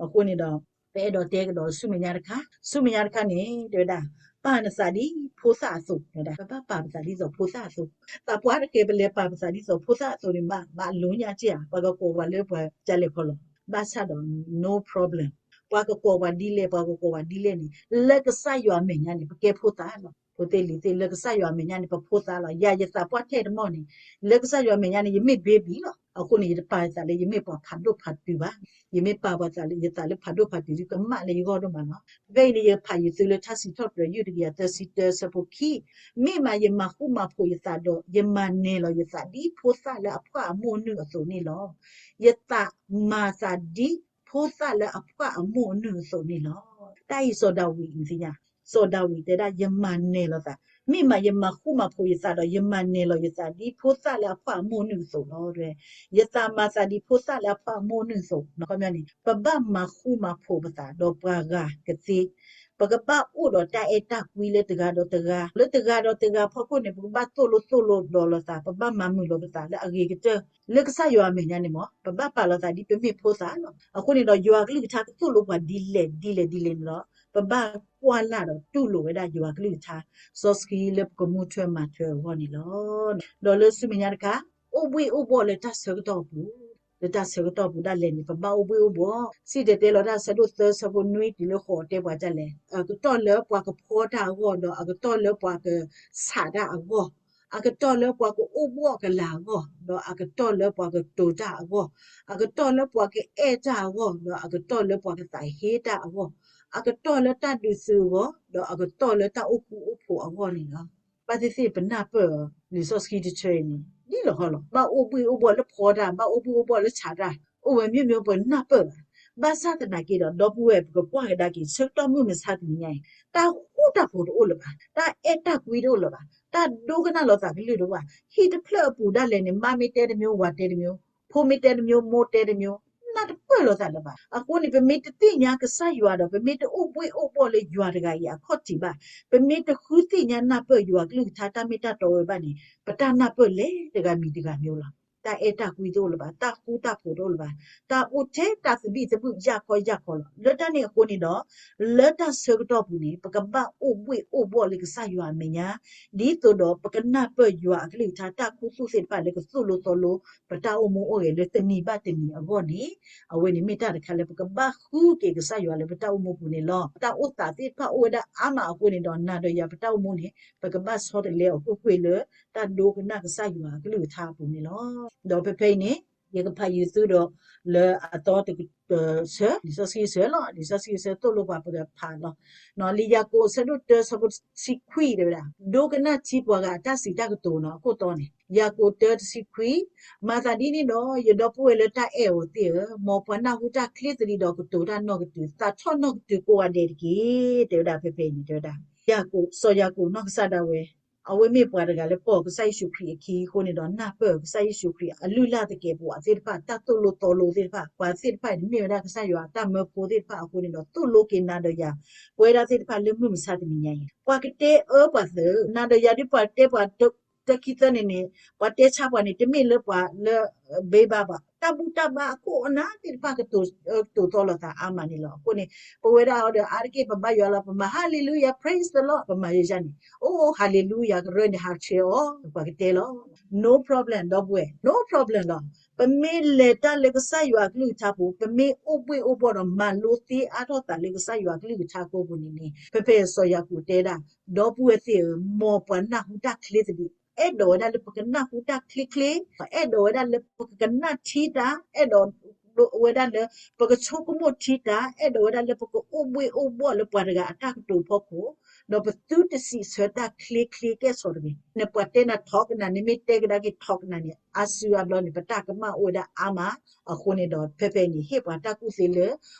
အဃိန့ၣ်ဒီး ပအဲၣ်ဒိးတဲကဒီးဆူမဲာ်ညါတခါ, ဆူမဲာ်ညါတခါန့ၣ် တဲဝဲဒၣ်, ပာ်နသးဒ်ဖိသၣ်အသိး, ပဘၣ်ပာ်ပသးဒ်သိးဖိသၣ်အသိး, သးပှၢ်တကဲပလဲၤပာ်ပသးဒ်သိးဖိသၣ်အသိးန့ၣ် မး မးလိညါက့ဧါ, ပှၤကကိးပှၤလၢပှၤကလဲၤဖီလီၤ, ဘၣ်ဆၣ်ဒီး no problem, ပှၤကကိးပှၤဒ်လဲၣ် ပှၤကကိးပှၤဒ်လဲၣ်န့ၣ် လၢကစၢ်ယွၤအမဲာ်ညါန့ၣ် ပကဲဖိသၣ်လီၤ. ဖိသ့ၣ်လံၤသ့ၣ် လၢကစၢ်ယွၤအမဲာ်ညါန့ၣ် ပဖိသၣ်လီၤ. ယၤယသးပှၢ်ထဲတမီၢ်န့ၣ် လၢကစၢ်ယွၤအမဲာ်ညါန့ၣ် ယမ့ၢ် baby လီၤ. အဃိန့ၣ် ယတပာ်ယသးလၢယမ့ၢ်ပှၤဖးဒိၣ်ဖးတုၤဘၣ်. ယမ့ၢ်ပာ်ပသးလၢယသးလၢဖးဒိၣ်ဖးတုၤ ကမၣ်လၢယဂီၢ်ဒိၣ်မးလီၤ. ဖဲအံၤန့ၣ် ယဖးယုာ်သုလၢထါစံးထီၣ်ပတြၢၤ ယုၢ်တကယၤသၢဆံတၢ ဆၢဖိခံ, မ့ၢ်မးယမၤဃူမၤဖိးယသးဒီး ယမၤနၢၤလီၤယသးဒ်ဖိသၣ်လၢအဖှၣ်အမိၢ်အနုာ်အသိးန့ၣ်လီၤ. ယသးမၤသးဒ်ဖိသၣ်လၢအဖှၣ်အမိၢ်အနုာ်အသိးန့ၣ်လီၤ. တၢ်အံၤစီၤဒၤဝံးနသ့ၣ်ညါ, စီၤဒၤဝံးတဲဒၣ် ယမၤနၢၤလီၤသး, မ့ၢ်မးယမၤဃူမၤဖိးယသးဒီး ယမၤနၢၤလီၤယသးဒ်ဖိသၣ်လၢအဖှၣ်အမိၢ်အနုာ်အသိးလီၤ. ယသးမၤသးဒ်ဖိသၣ်လၢအဖှၣ်အမိၢ်အနုာ်အသိး, ခီပညီန့ၣ် ပဘၣ်မၤဃူမၤဖိးပသးဒီးပှၤဂၤကသ့ ပကဘၣ်အိၣ်ဒီးတၢ်အဲၣ်တၢ်ကွံလၢတဂၤဒီးတဂၤ, လၢတဂၤဒီးတဂၤဖီခိၣ်န့ၣ် ပကဘၣ်သိၣ်လိသိၣ်လိဒီးလိာ်သး, ပဘၣ်မၤမုာ်လိာ်ပသးလၢအဂ့ၤကတၢၢ်, လၢကစၢ်ယွၤအမဲာ်ညါန့ၣ်မး ပဘၣ်ပာ်လိာ်သးဒ်ပမ့ၢ်ဖိသၣ်လီၤ. အဃိန့ၣ်ဒီး ယွၤကလုၢ်ကထါကသိၣ်လိပှၤဒ်လဲၣ်ဒ်လဲၣ်ဒ်လဲၣ်န့ၣ်လီၤ. ပဘၣ်ကွၢ်လၢ်ဒီးတူၢ်လိာ်ဝဲဒၣ်ယွၤကလုၢ်ကထါ, စီဆှံလၢပကမူထွဲမၤထွဲအဂီၢ်န့ၣ်လီၤ. ဒီးလၢဆူမဲာ်ညါတခါ, အိၣ်ဘှ့ၣ်အိၣ်ဘှီၣ်လၢတၢ်ဆၢကတီၢ်အပူၤ, လၢတၢ်ဆၢကတီၢ်ပူၤဒၣ်လဲာ်န့ၣ် ပဘၣ်အိၣ်ဘှ့ၣ်အိၣ်ဘှီၣ်, စံၣ်တဲၤတဲလီၤတၢ်ဆၢဒိၣ်သၢဆၢဖိနွံတုၤလၢဃိးတဲပှၤဒ်လဲၣ်, အကတီၢ်လၢပှၤကဖီတၢ်အဂီၢ် ဒီးအကတီၢ်လၢပှၤကဆးတၢ်အဂီၢ်, အကတီၢ်လၢပှၤကအိၣ်ဘှီၣ်ကလာ်အဂီၢ် ဒီးအကတီၢ်လၢပှၤကတိၤတၢ်အဂီၢ်, အကတီၢ်လၢပှၤကအဲၣ်တၢ်အဂီၢ် ဒီးအကတီၢ်လၢပှၤကသးဟ့တၢ်အဂီၢ်, အကတီၢ်လၢတၢ်ဒုးသုးအဂီၢ် ဒီးအကတီၢ်လၢတၢ်အိၣ်ဃူအိၣ်ဖိးအဂီၢ်န့ၣ်လီၤ. ဘၣ်သ့ၣ်သ့ၣ်ပနၢ်ပၢၢ်အီၤ လံာ်စီဆှံတဆၢအံၤန့ၣ် ဒ်လဲၣ်ဃီလီၤ. ဘၣ်အိၣ်ဘှ့ၣ်အိၣ်ဘှီၣ်လၢဖီတၢ်, ဘၣ်အိၣ်ဘှ့ၣ်အိၣ်ဘှီၣ်လၢဆးတၢ်, အိၣ်ဝဲမ့ၢ်မ့ၢ်ပနၢ်ပၢၢ်ဘၣ်. ဘၣ်ဆၣ်သနာ်က့ဒီး ဒီပုၢ်ဝဲၢ် ပကကွၢ်ကဒါက့ၤ ဆၢကတီၢ်မုၢ်မဆါတနံၤညါအံၤ တၢ်ဃူတၢ်ဖိးတအိၣ်လၢၤဘၣ်, တၢ်အဲၣ်တၢ်ကွံတအိၣ်လၢၤဘၣ်, တၢ်ဒိကနၣ်လိာ်သးကလုၢ်တအိၣ်ဘၣ်. ဟံၣ်တဖျၢၣ်အပူၤဒၣ်လဲာ်န့ၣ် မါမ့ၢ်တဲတမျိုး ဝၤတဲတမျိုး, ဖိမ့ၢ်တဲတမျိုး မိၢ်တဲတမျိုး, နၢ်တပၢၢ်လိာ်သးလၢၤဘၣ်. အဃိန့ၣ် ပမ့ၢ်တသ့ၣ်ညါကစၢ်ယွၤဒီး ပမ့ၢ်တအိၣ်ဘှ့ၣ်အိၣ်ဘှီၣ်လၢယွၤတဂၤအံၤအခီၣ်ထံးဘၣ်, ပမ့ၢ်တဃုသ့ၣ်ညါနၢ်ပၢၢ်ယွၤကလုၢ်ကထါတၢ်မ့ၢ်တၢ်တီဝဲဘၣ်န့ၣ် ပတၢ်နၢ်ပၢၢ်လဲၤတဂၤမံၤတဂၤမံၤလီၤ. တၢ်အဲၣ်တၢ်ကွံတအိၣ်လၢၤဘၣ်, တၢ်ဃူတၢ်ဖိးတအိၣ်လၢၤဘၣ်, တၢ်အိၣ်ထဲတၢ်သဘံၣ်သဘုၣ်ယၢ်ခီယၢ်ခီလီၤ. လၢတၢ်န့ၣ်အဃိန့ၣ်ဒီး လၢတၢ်ဆၢကတီၢ်ပူၤန့ၣ် ပကဘၣ်အိၣ်ဘှ့ၣ်အိၣ်ဘှီၣ်လၢကစၢ်ယွၤအမဲာ်ညါ, ဒ်သိးဒီးပကနၢ်ပၢၢ်ယွၤအကလုၢ်ကထါ တၢ်ခူသူၣ်သ့ၣ်တဖၣ်လၢကသိၣ်လိသီလိ ပတၢ်အိၣ်မူအိၣ်ဂဲၤလၢတနံၤဘၣ်တနံၤအဂီၢ်န့ၣ်, အဝဲန့ၣ်မ့ၢ်တၢ်တခါလၢပကဘၣ်ဃုက့ၤကစၢ်ယွၤလၢပတၢ်အိၣ်မူပူၤန့ၣ်လီၤ. တၢ်အိၣ်သးသ့ၣ်တဖၣ်အိၣ်ဝဲဒၣ်အါမးအဃိန့ၣ်ဒီး နၤဒီးယၤပတၢ်အိၣ်မူန့ၣ် ပကဘၣ်ဆီတလဲအီၤကွ့ၢ်ကွ့ၢ်လၢ တၢ်ဒိကနၣ်ကစၢ်ယွၤအကလုၢ်ကထါအပူၤန့ၣ်လီၤ. ဒီးဖဲဖဲအံၤန့ၣ် ယကဖးယုာ်သုဒီး လၢအသီတက ဆၢ, လံာ်စီဆှံဆၢလီၤ, လံာ်စီဆှံဆၢသိၣ်လိပှၤပကဖးလီၤ. လံာ်ယၤကိာ်အဆၢဒိၣ်တၢ ဆၢဖိတဆံခွံတဲဝဲဒၣ်, ဒိကနၣ်ထံပှၤဂၤအတၢ်စံးတၢ်ကတိၤနီၤ အခိၣ်တီန့ၣ်, ယၤကိာ်တၢတဆံခွံ, မၤသးဒ်န့ၣ်ဒီး ယဒီပုၢ်ဝဲၢ်လၢတၢ်အဲၣ်အီၤသ့ၣ်ဧၢ, မ်ပှၤနၢ်ဟူတၢ်ချ့သဒံးဒီးကတိၤတၢ်နီၢ်ကတုၤ, သးထီၣ်နီၢ်ကတုၤကိးဂၤဒဲးတက့ၢ်. တဲဝဲဒၣ်ဖဲဖဲအံၤန့ၣ် တဲဝဲဒၣ် ယၤကိာ်, စီၤယၤကိာ်နီၢ်ကစၢ်ဒၣ်ဝဲ အဝဲမ့ၢ်ပှၤတဂၤလၢပိာ်ကစၢ်ယ့ၣ်ၡူးခရံာ်အခံအဃိန့ၣ်ဒီး နၢ်ပၢၢ်ကစၢ်ယ့ၣ်ၡူးခရံာ်အလုၢ်အလၢ်သကဲးပဝးသ့ၣ်တဖၣ်, တၢ်သိၣ်လိသီလိသ့ၣ်တဖၣ်, ပှၤသ့ၣ်တဖၣ်အံၤမ့ၢ်ဝဲဒၣ်ကစၢ်ယွၤအတၢ်မၢဖိသ့ၣ်တဖၣ်အဃိန့ၣ်ဒီး သိၣ်လိက့ၤနၤဒီးယၤ ပဝဲဒၣ်သ့ၣ်တဖၣ်လၢမုၢ်မဆါတနံၤညါအံၤ, ပှၤကတဲအၢပှၤသၢ, နၤဒီးယၤဒ်ပှၤတဲပှၤတခံသၢန့ၣ်န့ၣ်, ပှၤတဲဆါပှၤန့ၣ် တမ့ၢ်လၢပှၤလၢ ဘ့ဘၣ်ဘၣ်, တၢ်ဘူၣ်တၢ်ဘါအခိၣ်အနၢ်သ့ၣ်တဖၣ်ကတိၤ, ကတိၤသီလိာ်သးအါမးန့ၣ်လီၤ. အဃိန့ၣ် ပဝဲဒၣ်အီၤဒီး အါတက့ၢ်ပဘါယွၤလီၤ, ပမၤ Hallelujah, praise the Lord, ပမၤယၤန့ၣ်, အိၣ် Hallelujah ကရၢန့ၣ် ဟးဆှဲးအီၤ ပှၤကတဲလီၤ. No problem ဒီပုၢ်ဝဲၢ်, no problem လီၤ. ပမ့ၢ်လဲၤတၢ်လၢကစၢ်ယွၤအကလုၢ်ကထါပူၤ, ပမ့ၢ်အိၣ်ဘှ့ၣ်အိၣ်ဘှီၣ်ဒီးမၤလိသ့အါထီၣ်သးလၢကစၢ်ယွၤအကလုၢ်ကထါကိးပူၤန့ၣ်န့ၣ်, ဖဲဖဲစီၤယၤကိာ်တဲဒၣ်, ဒီပုၢ်ဝဲၢ်သ့ၣ်ဧၢ, မ်ပှၤနၢ်ဟူတၢ်ချ့သဒံး, အဲၣ်ဒိးဝဲဒၣ်လၢပကနၢ်ဟူတၢ်ချ့ချ့, အဲၣ်ဒိးဝဲဒၣ်လၢပကကနၣ်ထံတၢ်, အဲၣ်ဒိးဝဲဒၣ်လၢ ပကဆိကမိၣ်ထံတၢ်, အဲၣ်ဒိးဝဲဒၣ်လၢပကအိၣ်ဘှ့ၣ်အိၣ်ဘှီၣ်လၢပှၤတဂၤအတၢ်ကတိၤဖီခိၣ်, ဒီးပသုတစံးဆၢတၢ်ချ့ချ့ကဲၣ်ဆိးတဂ့ၤ. နပှၤတဲနၤထီကနၣ်, နမ့ၢ်တဲကဒါက့ၤထီကနၣ်န့ၣ် အါစုအါဘျီန့ၣ် ပတၢ်ကမၣ်အိၣ်ဝဲဒၣ်အါမး, အဃိန့ၣ်ဒီး ဖဲဖဲအံၤန့ၣ် ဟ့ၣ်ပှၤတၢ်ကူၣ်သ့လၢ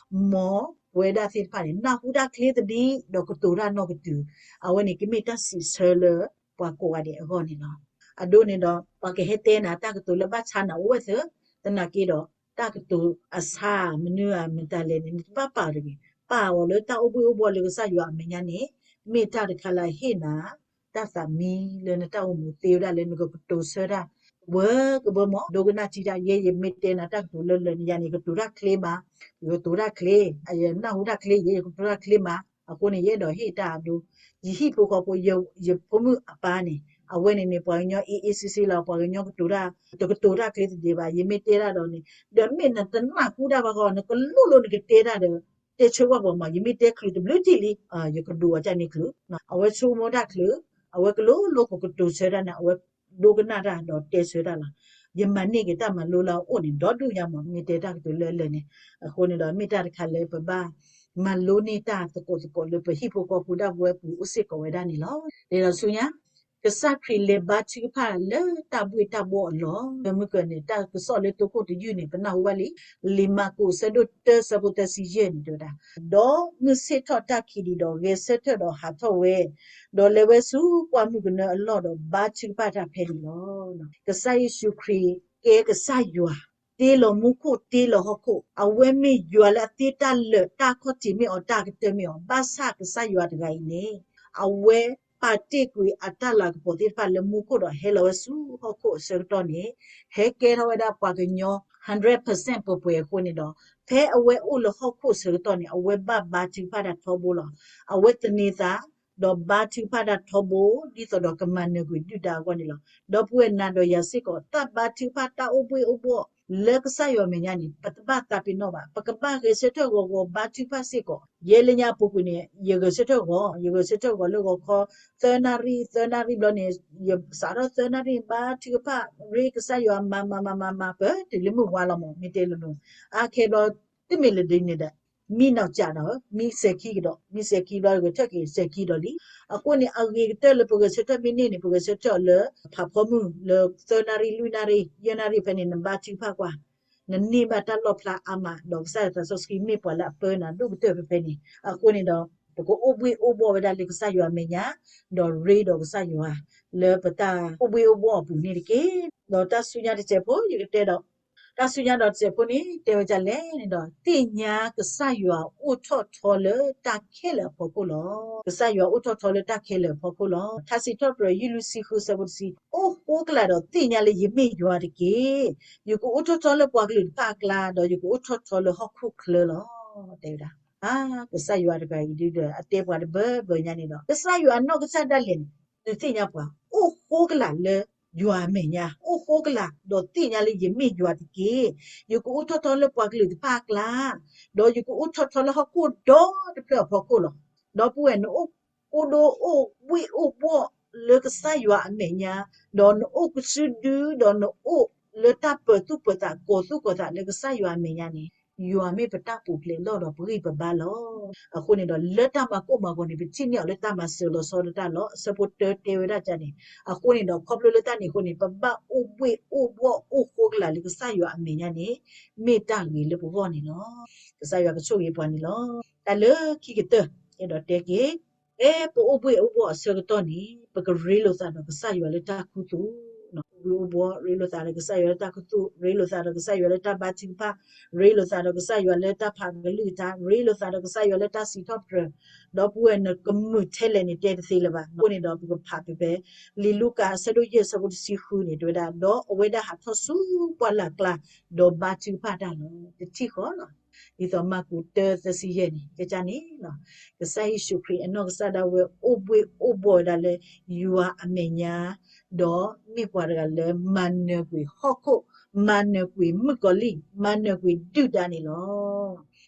မ်ပဝဲဒၣ်သ့ၣ်တဖၣ်န့ၣ် နၢ်ဟူတၢ်ချ့သဒံး ဒီးကတိၤတၢ်နီၢ်ကတုၤ, အဝဲန့ၣ်ကမ့ၢ်တၢ်စံးဆၢလၢ ပှၤကိးဂၤဒဲးအဂီၢ်န့ၣ်လီၤ. အဒိန့ၣ်ဒီး ပှၤကဟဲတဲနၤတၢ်ကတိၤလၢဘၣ်ဆါနၤအိၣ်ဝဲသ့, သနာ်က့ဒီး တၢ်ကတိၤအဆါ မနုၤမတၤလဲၣ်န့ၣ် နတဘၣ်ပာ်တဂ့ၤ, ပာ်အီၤလၢတၢ်အိၣ်ဘှ့ၣ်အိၣ်ဘှီၣ်လၢကစၢ်ယွၤအမဲာ်ညါန့ၣ် မ့ၢ်တၢ်တခါလၢအဟ့ၣ်နၤ တၢ်သးမံလၢနတၢ်အိၣ်မူသ့ဝဲဒၣ်လၢနကကတိၤဆၢတၢ် ဝဲကဘၢမး ဒိကနၣ်ထံတၢ် ယဲယမ့ၢ်တဲနၤတၢ်ကတိၤလၢလၢာ်န့ၣ် ယၤန့ၣ် ယကတိၤတၢ်ချ့မး, ယကတိၤတၢ်ချ့, ယနၢ်ဟူတၢ်ချ့ ယဲယကတိၤတၢ်ချ့မး, အဃိန့ၣ် ယအဲၣ်ဒိးဟ့ၣ်တၢ်အဒိ, ယဟံၣ်ဖိဃီဖိ ယဖိမုၣ်အပၢ်န့ၣ် အဝဲန့ၣ်န့ၣ် ပှၤကညီအ့ၣ်အ့ၣ်စ့စ့လီၤ, ပှၤကညီကတိၤတၢ် တကတိၤတၢ်ချ့သဒံးဘၣ်, ယမ့ၢ်တဲတၢ်ဒီးန့ၣ် ဒီးမ့ၢ်နတနၢ်ဟူတၢ်ဘၣ်ဃီ နကလိၣ်လိၣ်နကတဲတၢ်ဒီး တဲဆၢကွၢ်ပှၤမး, ယမ့ၢ်တဲချုးတဘျုးထံၣ်လံ, ယကဒိးအီၤကန့ၣ်ချုး, အဝဲဆိကမိၣ်တၢ်ချုး, အဝဲကလိၣ်လိၣ်ကကတိၤဆၢတၢ်န့ၣ် အဝဲဒိကနၣ်တၢ်ဒီးတဲဆၢတၢ်လီၤ. ယမၤန့ၢ်က့ၤတၢ်မၤလိလၢအအိၣ်န့ၣ် ဒီဒူၣ်ညါမး မ့ၢ်တဲတၢ်ကတိၤလၢလၢာ်န့ၣ်, အဃိန့ၣ်ဒီး မ့ၢ်တၢ်တခါလၢပဘၣ် မၤလိန့ၢ်တၢ်သကိးသကိးလၢပဟံၣ်ဖိဃီဖိဒၣ်ဝဲပူၤအိၣ်စ့ၢ်ကီးဝဲဒၣ်န့ၣ်လီၤ. ဒီးဆူညါ ကစၢ်ခရံာ်လဲၤဘါထုကဖၣ်လၢတၢ်ဘှ့ၣ်တၢ်ဘှီၣ်အလီၢ်, မုၢ်ကၢၤန့ၣ် တၢ်ကစီၣ်လၢတိခိၣ်တယုၢ်န့ၣ် ပနၢ်ဟူဘၣ်လံ, လံာ်မၢ်ကူးအဆၢဒိၣ်တၢ ဆၢဖိသၢဆံယဲၢ်န့ၣ် တဲဝဲဒၣ်, ဒီးမုၢ်ဆ့ၣ်ထီၣ်တၢ်ခံးဒံးဒီး ဂဲၤဆၢထၢၣ်ဒီးဟးထီၣ်ဝဲ, ဒီးလဲၤဝဲဆူပှၢ်မုၢ်ကနၢအလီၢ်ဒီး ဘါထုကဖၣ်တၢ်ဖဲန့ၣ်လီၤ. ကစၢ်ယ့ၣ်ၡူးခရံာ် ကဲကစၢ်ယွၤ, တ့လီၤမူခိၣ် တ့လီၤဟီၣ်ခိၣ်, အဝဲမ့ၢ်ယွၤလၢအသ့တၢ်လၢာ် တၢ်ခီၣ်ထံးမ့ၢ်အီၤ တၢ်ကတၢၢ်မ့ၢ်အီၤ, ဘၣ်ဆၣ်ကစၢ်ယွၤတဂၤအံၤန့ၣ် အဝဲပာ်တ့ၢ်ကွံာ်အတၢ်လၤကပီၤသ့ၣ်တဖၣ်လၢမူခိၣ်ဒီးဟဲလီၤဝဲဆူဟီၣ်ခိၣ်အဆၢကတီၢ်န့ၣ် ဟဲကဲထီၣ်ဝဲဒၣ်ပှၤကညီ hundred percent ပှဲၤပှဲၤအဃိန့ၣ်ဒီး ဖဲအဝဲအိၣ်လၢဟီၣ်ခိၣ်အဆၢကတီၢ်န့ၣ် အဝဲဘၣ်ဘါထုကဖၣ်တၢ်ထီဘိလီၤ. အဝဲသန့ၤသး ဒီးဘါထုကဖၣ်တၢ်ထီဘိ ဒ်သိးဒီးကမၤနၢၤကွံာ်ဒုၣ်ဒါအဂီၢ်န့ၣ်လီၤ. ဒီပုၢ်ဝဲၢ်နၤဒီးယၤစ့ၢ်ကီး တၢ်ဘါထုကဖၣ်တၢ်အိၣ်ဘှ့ၣ်အိၣ်ဘှီၣ်လၢကစၢ်ယွၤအမဲာ်ညါန့ၣ် ပတဘၣ်သးပ့ၤနီၣ်ဘၣ်. ပကဘၣ်ဂဲၤဆၢထၢၣ်ဂီၤဂီၤဘါထုကဖၣ်စ့ၢ်ကီး. ယဲလၢညါအပူၤကွံာ်န့ၣ် ယဂဲၤဆၢထၢၣ်ဂီၤ, ယဂဲၤဆၢထၢၣ်ဂီၤလၢဂီၤခီ သၢနၣ်ရံၣ်, သၢနၣ်ရံၣ်ဘျီန့ၣ် ယစးထီၣ်သၢနၣ်ရံၣ် ဘါထုကဖၣ် ရ့ကစၢ်ယွၤမၤမၤမၤမၤမၤ ပတုၤလၢမုၢ်ဝါလီၤမး မ့ၢ်တဲလိၤလိၤ အါခဲဘျီ တမ့ၢ်လၢဒ်န့ၣ်ဒီး မံနီၢ်ကၠးဒီး မံစဲၤခံကဒီး, မံစဲၤခံဘျီ ဂဲၤဆၢထၢၣ်က့ၤစဲၤခံဒီးလံ. အဃိန့ၣ် အဂ့ၤကတၢၢ်လၢပဂဲၤဆၢထၢၣ်မ့ၢ်န့ၢ်န့ၣ် ပဂဲၤဆၢထၢၣ်အီၤလၢ ဖးဖီမုၢ်လၢ သၢနၣ်ရံၣ် လွံၢ်နၣ်ရံၣ် ယဲၢ်နၣ်ရံၣ်ဖဲန့ၣ် နဘါထုကဖၣ်ကွၢ်, နန့ၢ်ဘၣ်တၢ်လီၣ်ဖျါအါမး ဒီးကစၢ်ယွၤသးစီဆှံမ့ၢ်ပှၤလၢအပၢနၤဒိၣ်ကတၢၢ်ဖဲဖဲန့ၣ်. အဃိန့ၣ်ဒီး ပကအိၣ်ဘှ့ၣ်အိၣ်ဘှီၣ်ဝဲဒၣ်လၢကစၢ်ယွၤအမဲာ်ညါ, ဒီးရ့ဒီးကစၢ်ယွၤ လၢပတၢ်အိၣ်ဘှ့ၣ်အိၣ်ဘှီၣ်အပူၤန့ၣ်တက့ၢ်. ဒီးတၢ်ဆူညါတစဲးဖိ ယကတဲဒီး တၢ်ဆူညါဒီးတစဲးဖိန့ၣ် တဲဝဲဒ်လဲၣ်န့ၣ်ဒီး သ့ၣ်ညါကစၢ်ယွၤအိၣ်ထီၣ်ထီလၢတၢ်ခဲလၢာ်အဖီခိၣ်လီၤ. ကစၢ်ယွၤအိၣ်ထီၣ်ထီလၢတၢ်ခဲလၢာ်အဖီခိၣ်လီၤ. ထါစံးထီၣ်ပတြၢၤ ယုၢ်လွံၢ်ဆံဃု ဆၢဖိတဆံ, အိၣ်ဃိကလာ်ဒီးသ့ၣ်ညါလၢယမ့ၢ်ယွၤတက့ၢ်. ယကအိၣ်ထီၣ်ထီလၢပှၤကလုာ်တဖၣ်အကျါ, ဒီးယကအိၣ်ထီၣ်ထီလၢဟီၣ်ခိၣ်ချၢလီၤ. တဲဝဲဒၣ်, ကစၢ်ယွၤတဂၤအံၤဒုဒီး အတဲပှၤတဘၢဘၢညါန့ၣ်ဒီး ကစၢ်ယွၤအနီၢ်ကစၢ်ဒၣ်လဲာ်န့ၣ် သုသ့ၣ်ညါပှၤ အိၣ်ဃိကလာ်လၢယွၤအမဲာ်ညါ, အိၣ်ဃိကလာ်ဒီးသ့ၣ်ညါလၢယမ့ၢ်ယွၤတက့ၢ်. ယကအိၣ်ထီၣ်ထီလၢပှၤကလုာ်တဖၣ်အကျါ, ဒီးယကအိၣ်ထီၣ်ထီလၢဟီၣ်ခိၣ်ဒီတဖျၢၣ်အဖီခိၣ်လီၤ. ဒီပုၢ်ဝဲၢ် နအိၣ်ကိၢ်ဒိၣ်အိၣ်ဘှ့ၣ်အိၣ်ဘှီၣ်လၢကစၢ်ယွၤအမဲာ်ညါ, ဒီးနအိၣ်ကစုဒု, ဒီးနအိၣ်လၢတၢ်ပၢၤသူၣ်ပၢၤသး ကီၤသူၣ်ကီၤသးလၢကစၢ်ယွၤအမဲာ်ညါန့ၣ် ယွၤမ့ၢ်ပတၢ်ပူၤဖျဲးလီၢ်ဒီးပဂံၢ်ပဘါလီၤ. အဃိန့ၣ်ဒီး လၢတၢ်မၤကိၢ်မၤဂီၤန့ၣ် ပထံၣ်န့ၢ်အီၤလၢတၢ်မၤစၢၤလီၤဆီဒၣ်တၢ်လီၤ. အဆၢဖိတၢတဲဝဲဒၣ်န့ၣ်, အဃိန့ၣ်ဒီး ခီဖျိလၢတၢ်န့ၣ်အဃိန့ၣ် ပဘၣ်အိၣ်ဘှ့ၣ်အိၣ်ဘှီၣ်အိၣ်ဃိကလာ်လၢကစၢ်ယွၤအမဲာ်ညါန့ၣ် မ့ၢ်တၢ်ဂ့ၤလၢပဂီၢ်န့ၣ်လီၤ. ကစၢ်ယွၤကဆိၣ်ဂ့ၤပှၤန့ၣ်လီၤ. တၢ်လၢခံကတၢၢ် အဲၣ်ဒိးတဲက့ၤ ဖဲပအိၣ်ဘှ့ၣ်အိၣ်ဘှီၣ်အဆၢကတီၢ်န့ၣ် ပကရ့လိာ်သးဒီးကစၢ်ယွၤလၢတၢ်ခူသူၣ်, အိၣ်ဘှ့ၣ်အိၣ်ဘှီၣ် ရ့လိာ်သးဒီးကစၢ်ယွၤလၢတၢ်ခူသူၣ်, ရ့လိာ်သးဒီးကစၢ်ယွၤလၢတၢ်ဘါထုကဖၣ်, ရ့လိာ်သးဒီးကစၢ်ယွၤလၢတၢ်ဖးကလုၢ်ကထါ, ရ့လိာ်သးဒီးကစၢ်ယွၤလၢတၢ်စံးထီၣ်ပတြၢၤ, ဒီပုၢ်ဝဲၢ်နကမုာ်ထဲလဲၣ်န့ၣ် တဲတသ့လၢၤဘၣ်. အဃိန့ၣ်ဒီး ပကဖးဖဲ လံာ်လူၤကၣ်အဆၢဒိၣ်ယဲၢ် ဆၢဖိတဆံဃုန့ၣ် တဲဝဲဒၣ်, ဒီးအဝဲဒၣ်ဟးထီၣ်ဆူပှၢ်လၢ်ကျါ ဒီးဘါထုကဖၣ်တၢ်လီၤ. တထံၣ်ဃီလီၤ. ဒ်သိးမၢ်ကူးတၢ သၢဆံယဲၢ်န့ၣ် ကန့ၣ်လီၤ. ကစၢ်ယ့ၣ်ၡူးခရံာ်အနီၢ်ကစၢ်ဒၣ်ဝဲအိၣ်ဘှ့ၣ်အိၣ်ဘှီၣ်ဝဲဒၣ်လၢယွၤအမဲာ်ညါ, ဒီးမ့ၢ်ပှၤတဂၤလၢမၤနၢၤကွံာ်ဟီၣ်ခိၣ်, မၤနၢၤကွံာ်မုၣ်ကီၤလံၢ်, မၤနၢၤကွံာ်ဒုၣ်ဒါန့ၣ်လီၤ.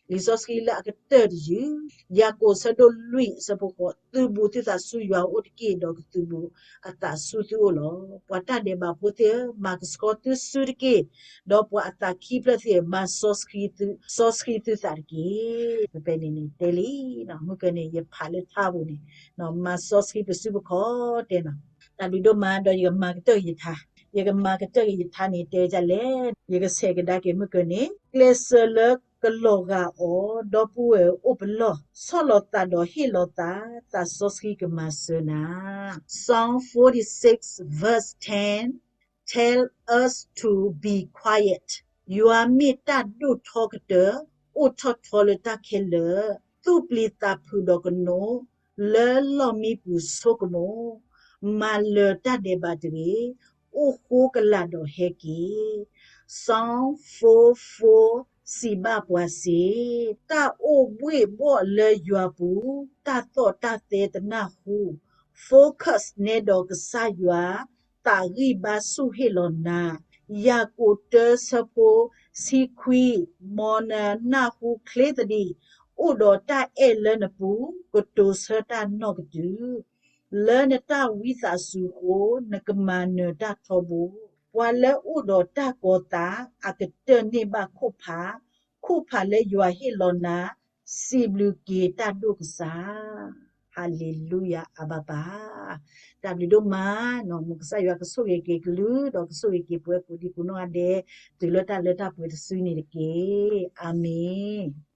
လံာ်စီဆှံလၢအကတၢၢ်တယုၢ်, ယၤကိာ်ဆၢဒိၣ်လွံၢ် အဆၢဖိဃိး, သုးဘူးသုသးဆူယွၤအအိၣ်တက့ၢ်, ဒီးကသုးဘူးအသးဆူသုအိၣ်လီၤ. ပှၤတၢ်ဒဲးဘးဖိသ့ၣ်ဧၢ, မၤကဆှီသုစုတက့ၢ်, ဒီးပှၤအသးခံဖျၢၣ်သ့ၣ်ဧၢ, မၤစီဆှံသု, စီဆှံသုသးတက့ၢ်. ဖဲဖဲန့ၣ်န့ၣ်တဲလံ, မုၢ်ကၢၤန့ၣ် ယဖးလၢထါပူၤန့ၣ်, မၤစီဆှံပစုပခီၣ်တဲနီၤ, တၢ်ဘျုးဒိၣ်မး ဒီးယကမၤကတၢၢ်က့ၤယထါ, ယကမၤကတၢၢ်က့ၤယထါန့ၣ် တဲဒ်လဲၣ်, ယကဆဲးကဒါက့ၤမုၢ်ကၢၤန့ၣ်, ကျဲးစၢးလၢကလီၤဂာ်အီၤ, ဒီပုၢ်ဝဲၢ်အိၣ်ပလီၢ်, ဆီၣ်လီၤသးဒီးဟ့ၣ်လီၤသး, သးစီဆှံကမၤစၢၤနၤ. Psalm forty-six verse ten tell us to be quiet. ယွၤမ့ၢ်တၢ်ဒိၣ်ထီကတၢၢ် အိၣ်ထီၣ်ထီလၢတၢ်ခဲလၢာ်, သူၣ်ပျံၤသးဖုးဒီးကနိး, လၢလီၢ်မံပူၤဆိကမိၣ်, မၤလၢၤတၢ်ဒဲးဘးတဂ့ၤ, အိၣ်ဃိကလာ်ဒီးဟဲက့ၤ. Psalm four four စံးဘၣ်ပှၤစ့ၢ်, တၢ်အိၣ်ဘှ့ၣ်ဘှီၣ်လၢယွၤပူၤ, တၢ်သီၣ်တၢ်သဲတနၢ်ဟူ, focus နဲဒီးကစၢ်ယွၤ, သးဂံၢ်ဘါဆူၣ်ဟ့ၣ်လီၤနၤ, ယၤကိာ်တၢဆၢဖိဆံခွံ, မ်နနၢ်ဟူချ့သဒံး, အိၣ်ဒီးတၢ်အဲၣ်လၢနပူၤ, ကတိၤဆၢတၢ်နီၢ်ကတုၤ လၢနတၢ်ဝံသးစူၤအဃိ, နကမၤနၢၤတၢ်ထီဘိ. ပှၤလၢအိၣ်ဒီးတၢ်ကီၤသး, အကတၢၢ်န့ၢ်ဘၣ်ခိၣ်ဖး, ခိၣ်ဖးလၢယွၤဟ့ၣ်လီၤနၤ, စံးဘျုးက့ၤတၢ်ဒိၣ်ကစၢ်. ဟၤလ့လူယၤ အါဘၣ်ပၢ်. တၢ်ဘျုးဒိၣ်မး, မ်ကစၢ်ယွၤကဆိၣ်ဂ့ၤက့ၤကလုၢ်, ဒီးကဆိၣ်ဂ့ၤက့ၤပဝဲကိးဒံကိးနီၢ်ဂၤဒဲး, တုၤလၢတၢ်လၢတၢ်ပှဲၤတစုန့ၣ်တက့ၢ်. အၤမ့ၣ်.